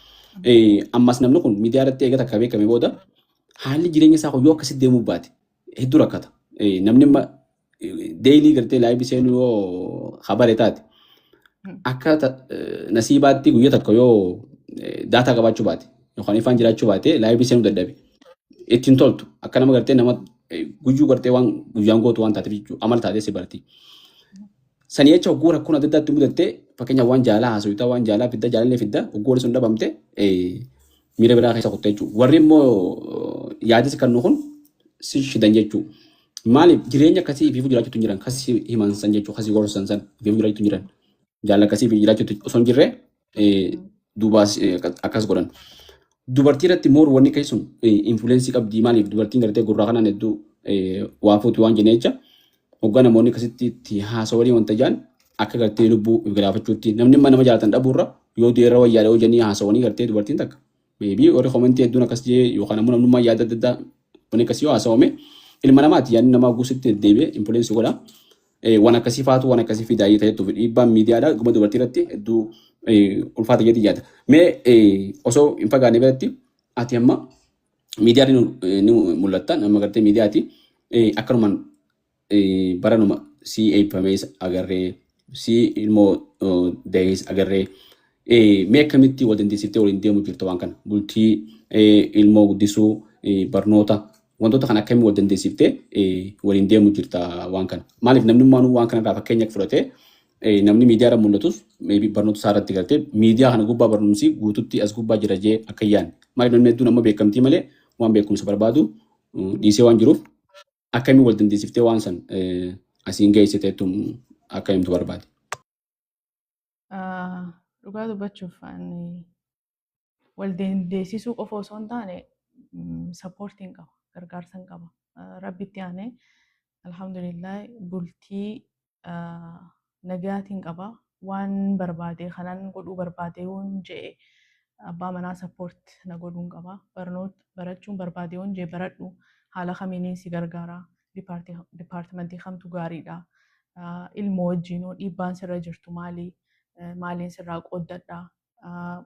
Speaker 2: Ammas namni kun miidiyaa irratti eega takka beekame booda haalli jireenya isaa kun yoo akkasitti deemuu baate hedduu rakkata. Namni amma daily gartee live seenuu yoo habare taate, akka nasiibaatti guyyaa tokko yoo data qabaachuu baate yookaan ifaan jiraachuu baate, live seenuu dadhabe. Ittiin toltu akka nama gartee nama guyyuu gartee waan guyyaan gootu waan taateef jechuudha, amala taatee si barti. Sanii jecha hogguu rakkoon adda addaatti mudattee, fakkeenyaaf waan jaalaa haasawita, waan jaalaa fidda, jaalallee fidda, hogguu warri sun dhabamte miira biraa keessa kutte jechuudha. Warri immoo yaadis kan nu kun si shidan jechuudha. Maaliif jireenya akkasii ifiifuu jiraachuutu hin jiran kasii himan san jechuudha, kasii gorsan san ifiifuu jiraachuutu hin jiran. Jaalala akkasii ifiif jiraachuutu osoo hin jirre duubaas akkas godhan. Dubartii irratti more wanni keessun influence qabdi. Maaliif dubartiin gartee gurraa kanaan hedduu waa fuuti waan jennee jecha, hoggaa namoonni akkasitti itti haasawanii wanta jaan akka gartee lubbuu if galaafachuutti, namni amma nama jaalatan dhabuurra yoo deerra wayyaadha yoo jennii haasawanii, gartee dubartiin takka maybe warri comment hedduun akkas jee yookaan ammoo namnummaa yaada adda addaa wanni akkasii yoo haasawame, ilma namaati, yaadni namaa guusitti deddeebi'ee influence godha. Waan akkasii faatu waan akkasii fidaa ta'etu dhiibbaan miidiyaadhaa guma dubartii irratti hedduu ulfaata jedhee yaada. Mee osoo hin fagaanne biratti, ati amma miidiyaan ni mul'atta, nama gartee miidiyaati. Akkanumaan baranuma si eebbifamees agarree, si ilmoo dahees agarree, mee akkamitti wal dandeessiftee waliin deemu jirta waan kana, bultii, ilmoo guddisuu, barnoota, wantoota kana akkamii wal dandeessiftee waliin deemu jirta waan kana? Maaliif namni waan kanarraa fakkeenya fudhatee, namni miidiyaa irra mul'atus maybe barnoota isaa irratti gartee miidiyaa kana gubbaa barumsi guututti as gubbaa jira jee akka hin yaadne. Maaliif namni hedduun amma beekamtii malee waan beekumsa barbaadu dhiisee waan jiruuf, akkamii wal dandeessiftee waan san asiin geessiteettu akka himtu barbaade.
Speaker 1: Dhugaa dubbachuuf, ani wal dandeessisuu qofa osoo hin taane supportiin qaba, gargaarsa qaba. Rabbitti aanee, alhamdulillah, bultii nagaatiin qaba. Waan barbaade kanan godhuu barbaade yoon jedhe abbaa manaa support na godhuun qaba. Barnoota barachuun barbaade yoon jedhe, baradhu, haala kamiiniin si gargaara. Departmentii kamtu gaariidha. Ilmoo wajjinuu dhiibbaan sirra jirtu maali? Maaliin sirraa qooddadha?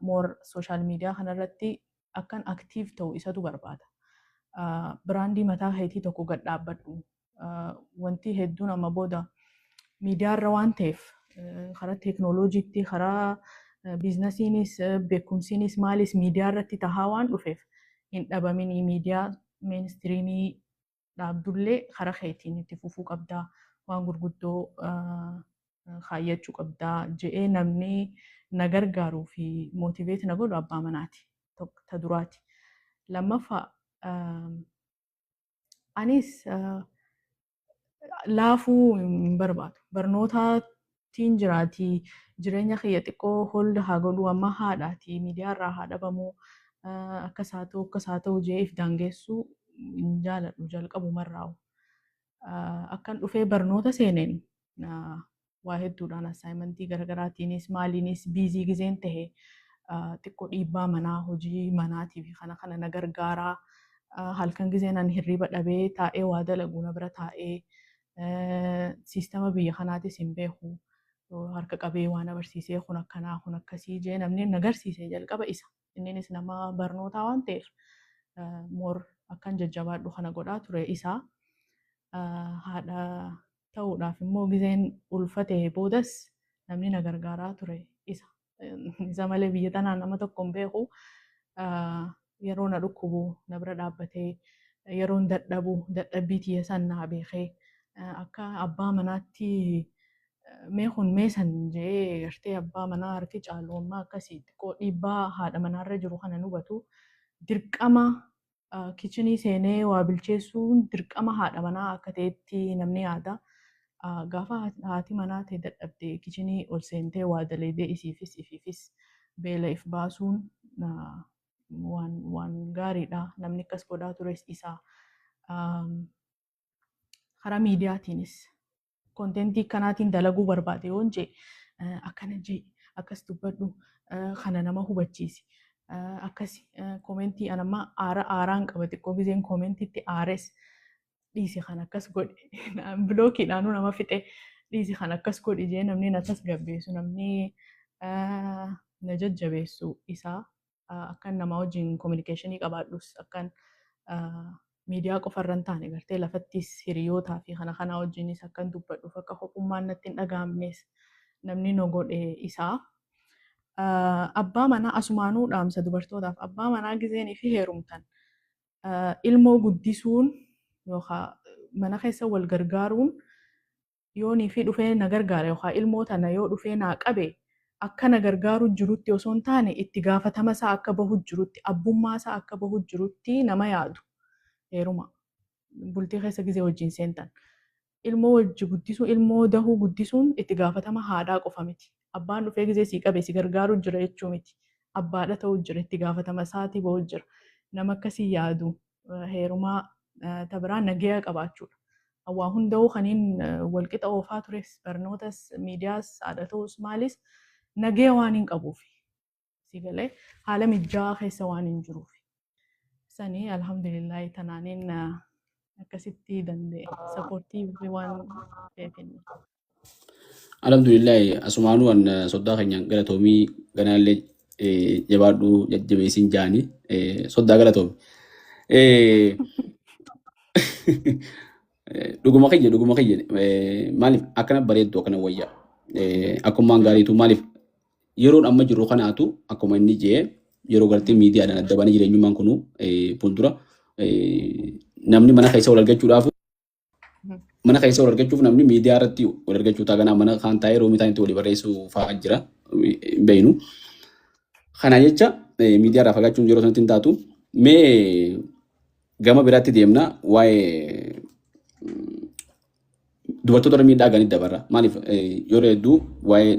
Speaker 1: More social media kanarratti akkan active ta'u isatu barbaada. Brandii mataa keetii tokko gad dhaabbadhu. Wanti hedduun amma booda miidiyaarra waan ta'eef, karaa teeknooloojiitti, karaa businessiinis, beekumsiinis, maalis miidiyaa irratti tahaa waan dhufeef, hin dhabaminii, miidiyaa mainstreamii dhaabdullee karaa keetiin itti fufuu qabdaa, waan gurguddoo kaayyachuu qabdaa je'ee namni na gargaaruu fi motivate na godhu abbaa manaati ta duraati. Lammaffaa, anis laafuu hin barbaadu. Barnootaatiin jiraatii, jireenya kiyya xiqqoo hold haa godhuu, amma haadhaati miidiyaa irraa haa dhabamuu, akkas haa ta'u, akkas haa ta'u jee if daangeessuu hin jaaladhu jalqabumarraa'u. Akkan dhufee barnoota seeneen waa hedduudhaan, assignmentii garagaraatiinis maaliinis busy gizeen tahe, xiqqoo dhiibbaa manaa, hojii manaatii fi kana kana na gargaaraa. Halkan gizeen ani hirriba dhabee taa'ee waa dalagu na bira taa'ee, siistama biyya kanaatis hin beeku, harka qabee waan agarsiisee, kun akkanaa, kun akkasii jee namni na agarsiise jalqaba isa. Inninis nama barnootaa waan ta'eef, more akkan jajjabaadhu kana godhaa ture isaa. Haadha ta'uudhaaf immoo gizeen ulfate boodas namni na gargaaraa ture isa. Isa malee biyya tanaa nama tokko hin beeku. Yeroo na dhukkubu na bira dhaabbatee, yeroon dadhabu dadhabbii tiyya san naa beekee, akka abbaa manaatti mee kun mee san jee gartee abbaa manaa harki caalu ammaa akkasii xiqqoo dhiibbaa haadha manaarra jiru kana nu hubatu. Dirqama kitchenii seenee waa bilcheessuun dirqama haadha manaa akka ta'etti namni yaada. Gaafa haati manaa ta'e dadhabdee kitchenii ol seentee waa daleedee isiifis ifiifis beela if baasuun waan gaariidha. Namni akkas godhaa tures isaa. Karaa miidiyaatiinis contentii akkanaatiin dalaguu barbaade yoon jee, akkana jee, akkas dubbadhu, kana nama hubachiisi. Akkasi commentii anamma aara aaraan qaba, xiqqoo gizeen commentiitti aares, dhiisi kan akkas godhe, blockiidhaanuu nama fixe, dhiisi kan akkas godhi jee namni na tasgabbeessu, namni na jajjabeessu isaa. Akkan nama wajjin communicationii qabaadhus, akkan miidiyaa qofarra hin taane gartee lafattis hiriyootaa fi kana kanaa wajjinis akkan dubbadhuuf, akka kophummaan natti hin dhaga'amnes namni na godhe isaa. Abbaa manaa asumaanuu dhaamsa dubartootaaf, abbaa manaa gizeenii fi heerumtan ilmoo guddisuun yookaan mana keessa wal gargaaruun, yoonii fi dhufee na gargaara yookaan ilmoo tana yoo dhufee naa qabe, akka na gargaaru jirutti osoo hin taane, itti gaafatama isaa akka bahu jirutti, abbummaa isaa akka bahu jirutti nama yaadu heeruma. Bultii keessa gizee wajjin seentan. Ilmoo wajji guddisuu, ilmoo dahuu guddisuun itti gaafatama haadhaa qofa miti. Abbaan dhufee gizee sii qabe si gargaaru jira jechuu miti. Abbaadha ta'uu jira, itti gaafatama isaatii bahu jira. Nama akkasii yaadu heerumaa. Ta biraa nagaya qabaachuudha. Waa hunda'uu kaniin walqixa oofaa tures, barnootas, miidiyaas, haadha ta'us, maalis, nagaya waan hin qabuufi. Si galee, haala mijaa'aa keessa waan hin jiruufi. Sanii alhamdulillahi tanaaniin. Akkasitti danda'e. Supportive waan ta'eef inni.
Speaker 2: Alhamdulillah, asumaanuu an soddaa keenyaan galatoomii, ganaallee jabaadhu, jajjabeessiin jaanii, soddaa galatoomi. Dhuguma kiyya, dhuguma kiyya, maaliif akkana bareeddu, akkana wayya, akkumaan gaariitu. Maaliif yeroon amma jirru kanaatu akkuma inni jee yeroo gartee miidiyaadhaan adda baanii jireenyummaan kunu fuuldura namni mana keessa wal argachuudhaaf, mana keessa wal argachuuf namni miidiyaa irratti wal argachuu ta'a, ganaa mana kaan taa'ee roomii ta'anitti walii barreessuu fa'aa jira hin beeknu. Kana jecha miidiyaa irraa fagaachuun yeroo sanatti hin taatu. Mee gama biraatti deemna, waa'ee dubartoota irra miidhaa ga'anii dabarra. Maaliif yeroo hedduu waa'ee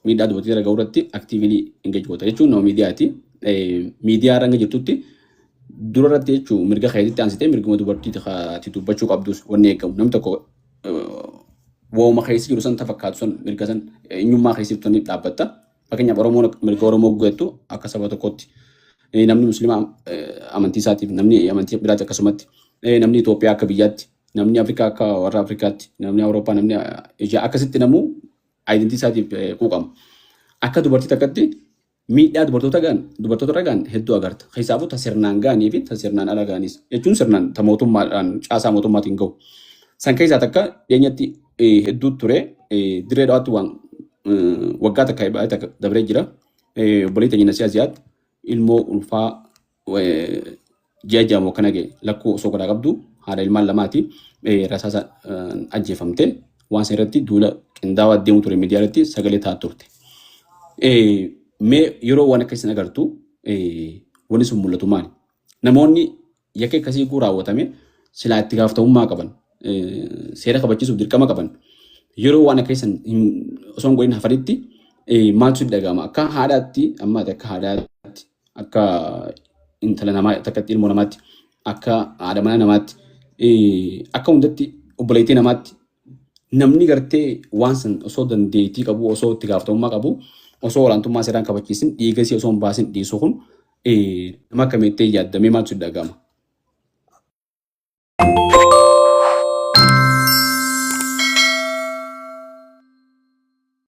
Speaker 2: miidhaa dubartoota irra ga'uu irratti actively engage goota jechuun nama miidiyaati. Miidiyaa irra hanga jirtutti dura irratti jechuun mirga keetitti aansitee mirguma dubartiiti dubbachuu qabdus wanni eegamu. Namni tokko waa'uma keessa jiru san fakkaatu san mirga san eenyummaa keessa jirtu saniif dhaabbatta. Fakkeenyaaf, Oromoon mirga Oromoo guutuu akka saba tokkotti, namni Musliimaa amantii isaatiif, namni amantii biraatti akkasumatti, namni Itoophiyaa akka biyyaatti, namni Afrikaa akka warra Afrikaatti, namni Awurooppaa, namni Eeshiyaa akkasitti namuu identity isaatiif quuqama. Akka dubartii takkatti miidhaa dubartoota gaan dubartoota irra gaan hedduu agarta. Keessaafuu ta sirnaan gaanii fi ta sirnaan ala gaanis jechuun sirnaan ta mootummaadhaan caasaa mootummaatiin gahu. San keessaa takka dhiyeenyatti hedduu ture, Dirree Dhawaatti waan waggaa takka baay'ee takka dabree jira. Obboleettii teenya Nasiyaa Ziyaad ilmoo ulfaa ji'a 6 akkana ga'e lakkuu osoo godhaa qabdu, haadha ilmaan lamaati, rasaasa ajjeefamte. Waan san irratti duula qindaawaa deemu ture, miidiyaa irratti sagalee ta'aa turte. Mee yeroo waan akka isin agartu wanni sun mul'atu maali? Namoonni yakka akkasii guu raawwatame silaa itti gaafatamummaa qaban, seera kabachiisuuf dirqama qaban, yeroo waan akka isin osoo hin godhin hafanitti maaltu sitti dhaga'ama? Akka haadhaatti, amma ati akka haadhaatti, akka intala namaa takkatti, ilmoo namaatti, akka haadha mana namaatti, akka hundatti obboleettii namaatti, namni gartee waan san osoo dandeettii qabu, osoo itti gaafatamummaa qabu, osoo olaantummaa seeraan kabachiisin, dhiiga isii osoo hin baasin dhiisu kun nama akkamitti yaaddamee maaltu sitti dhaga'ama?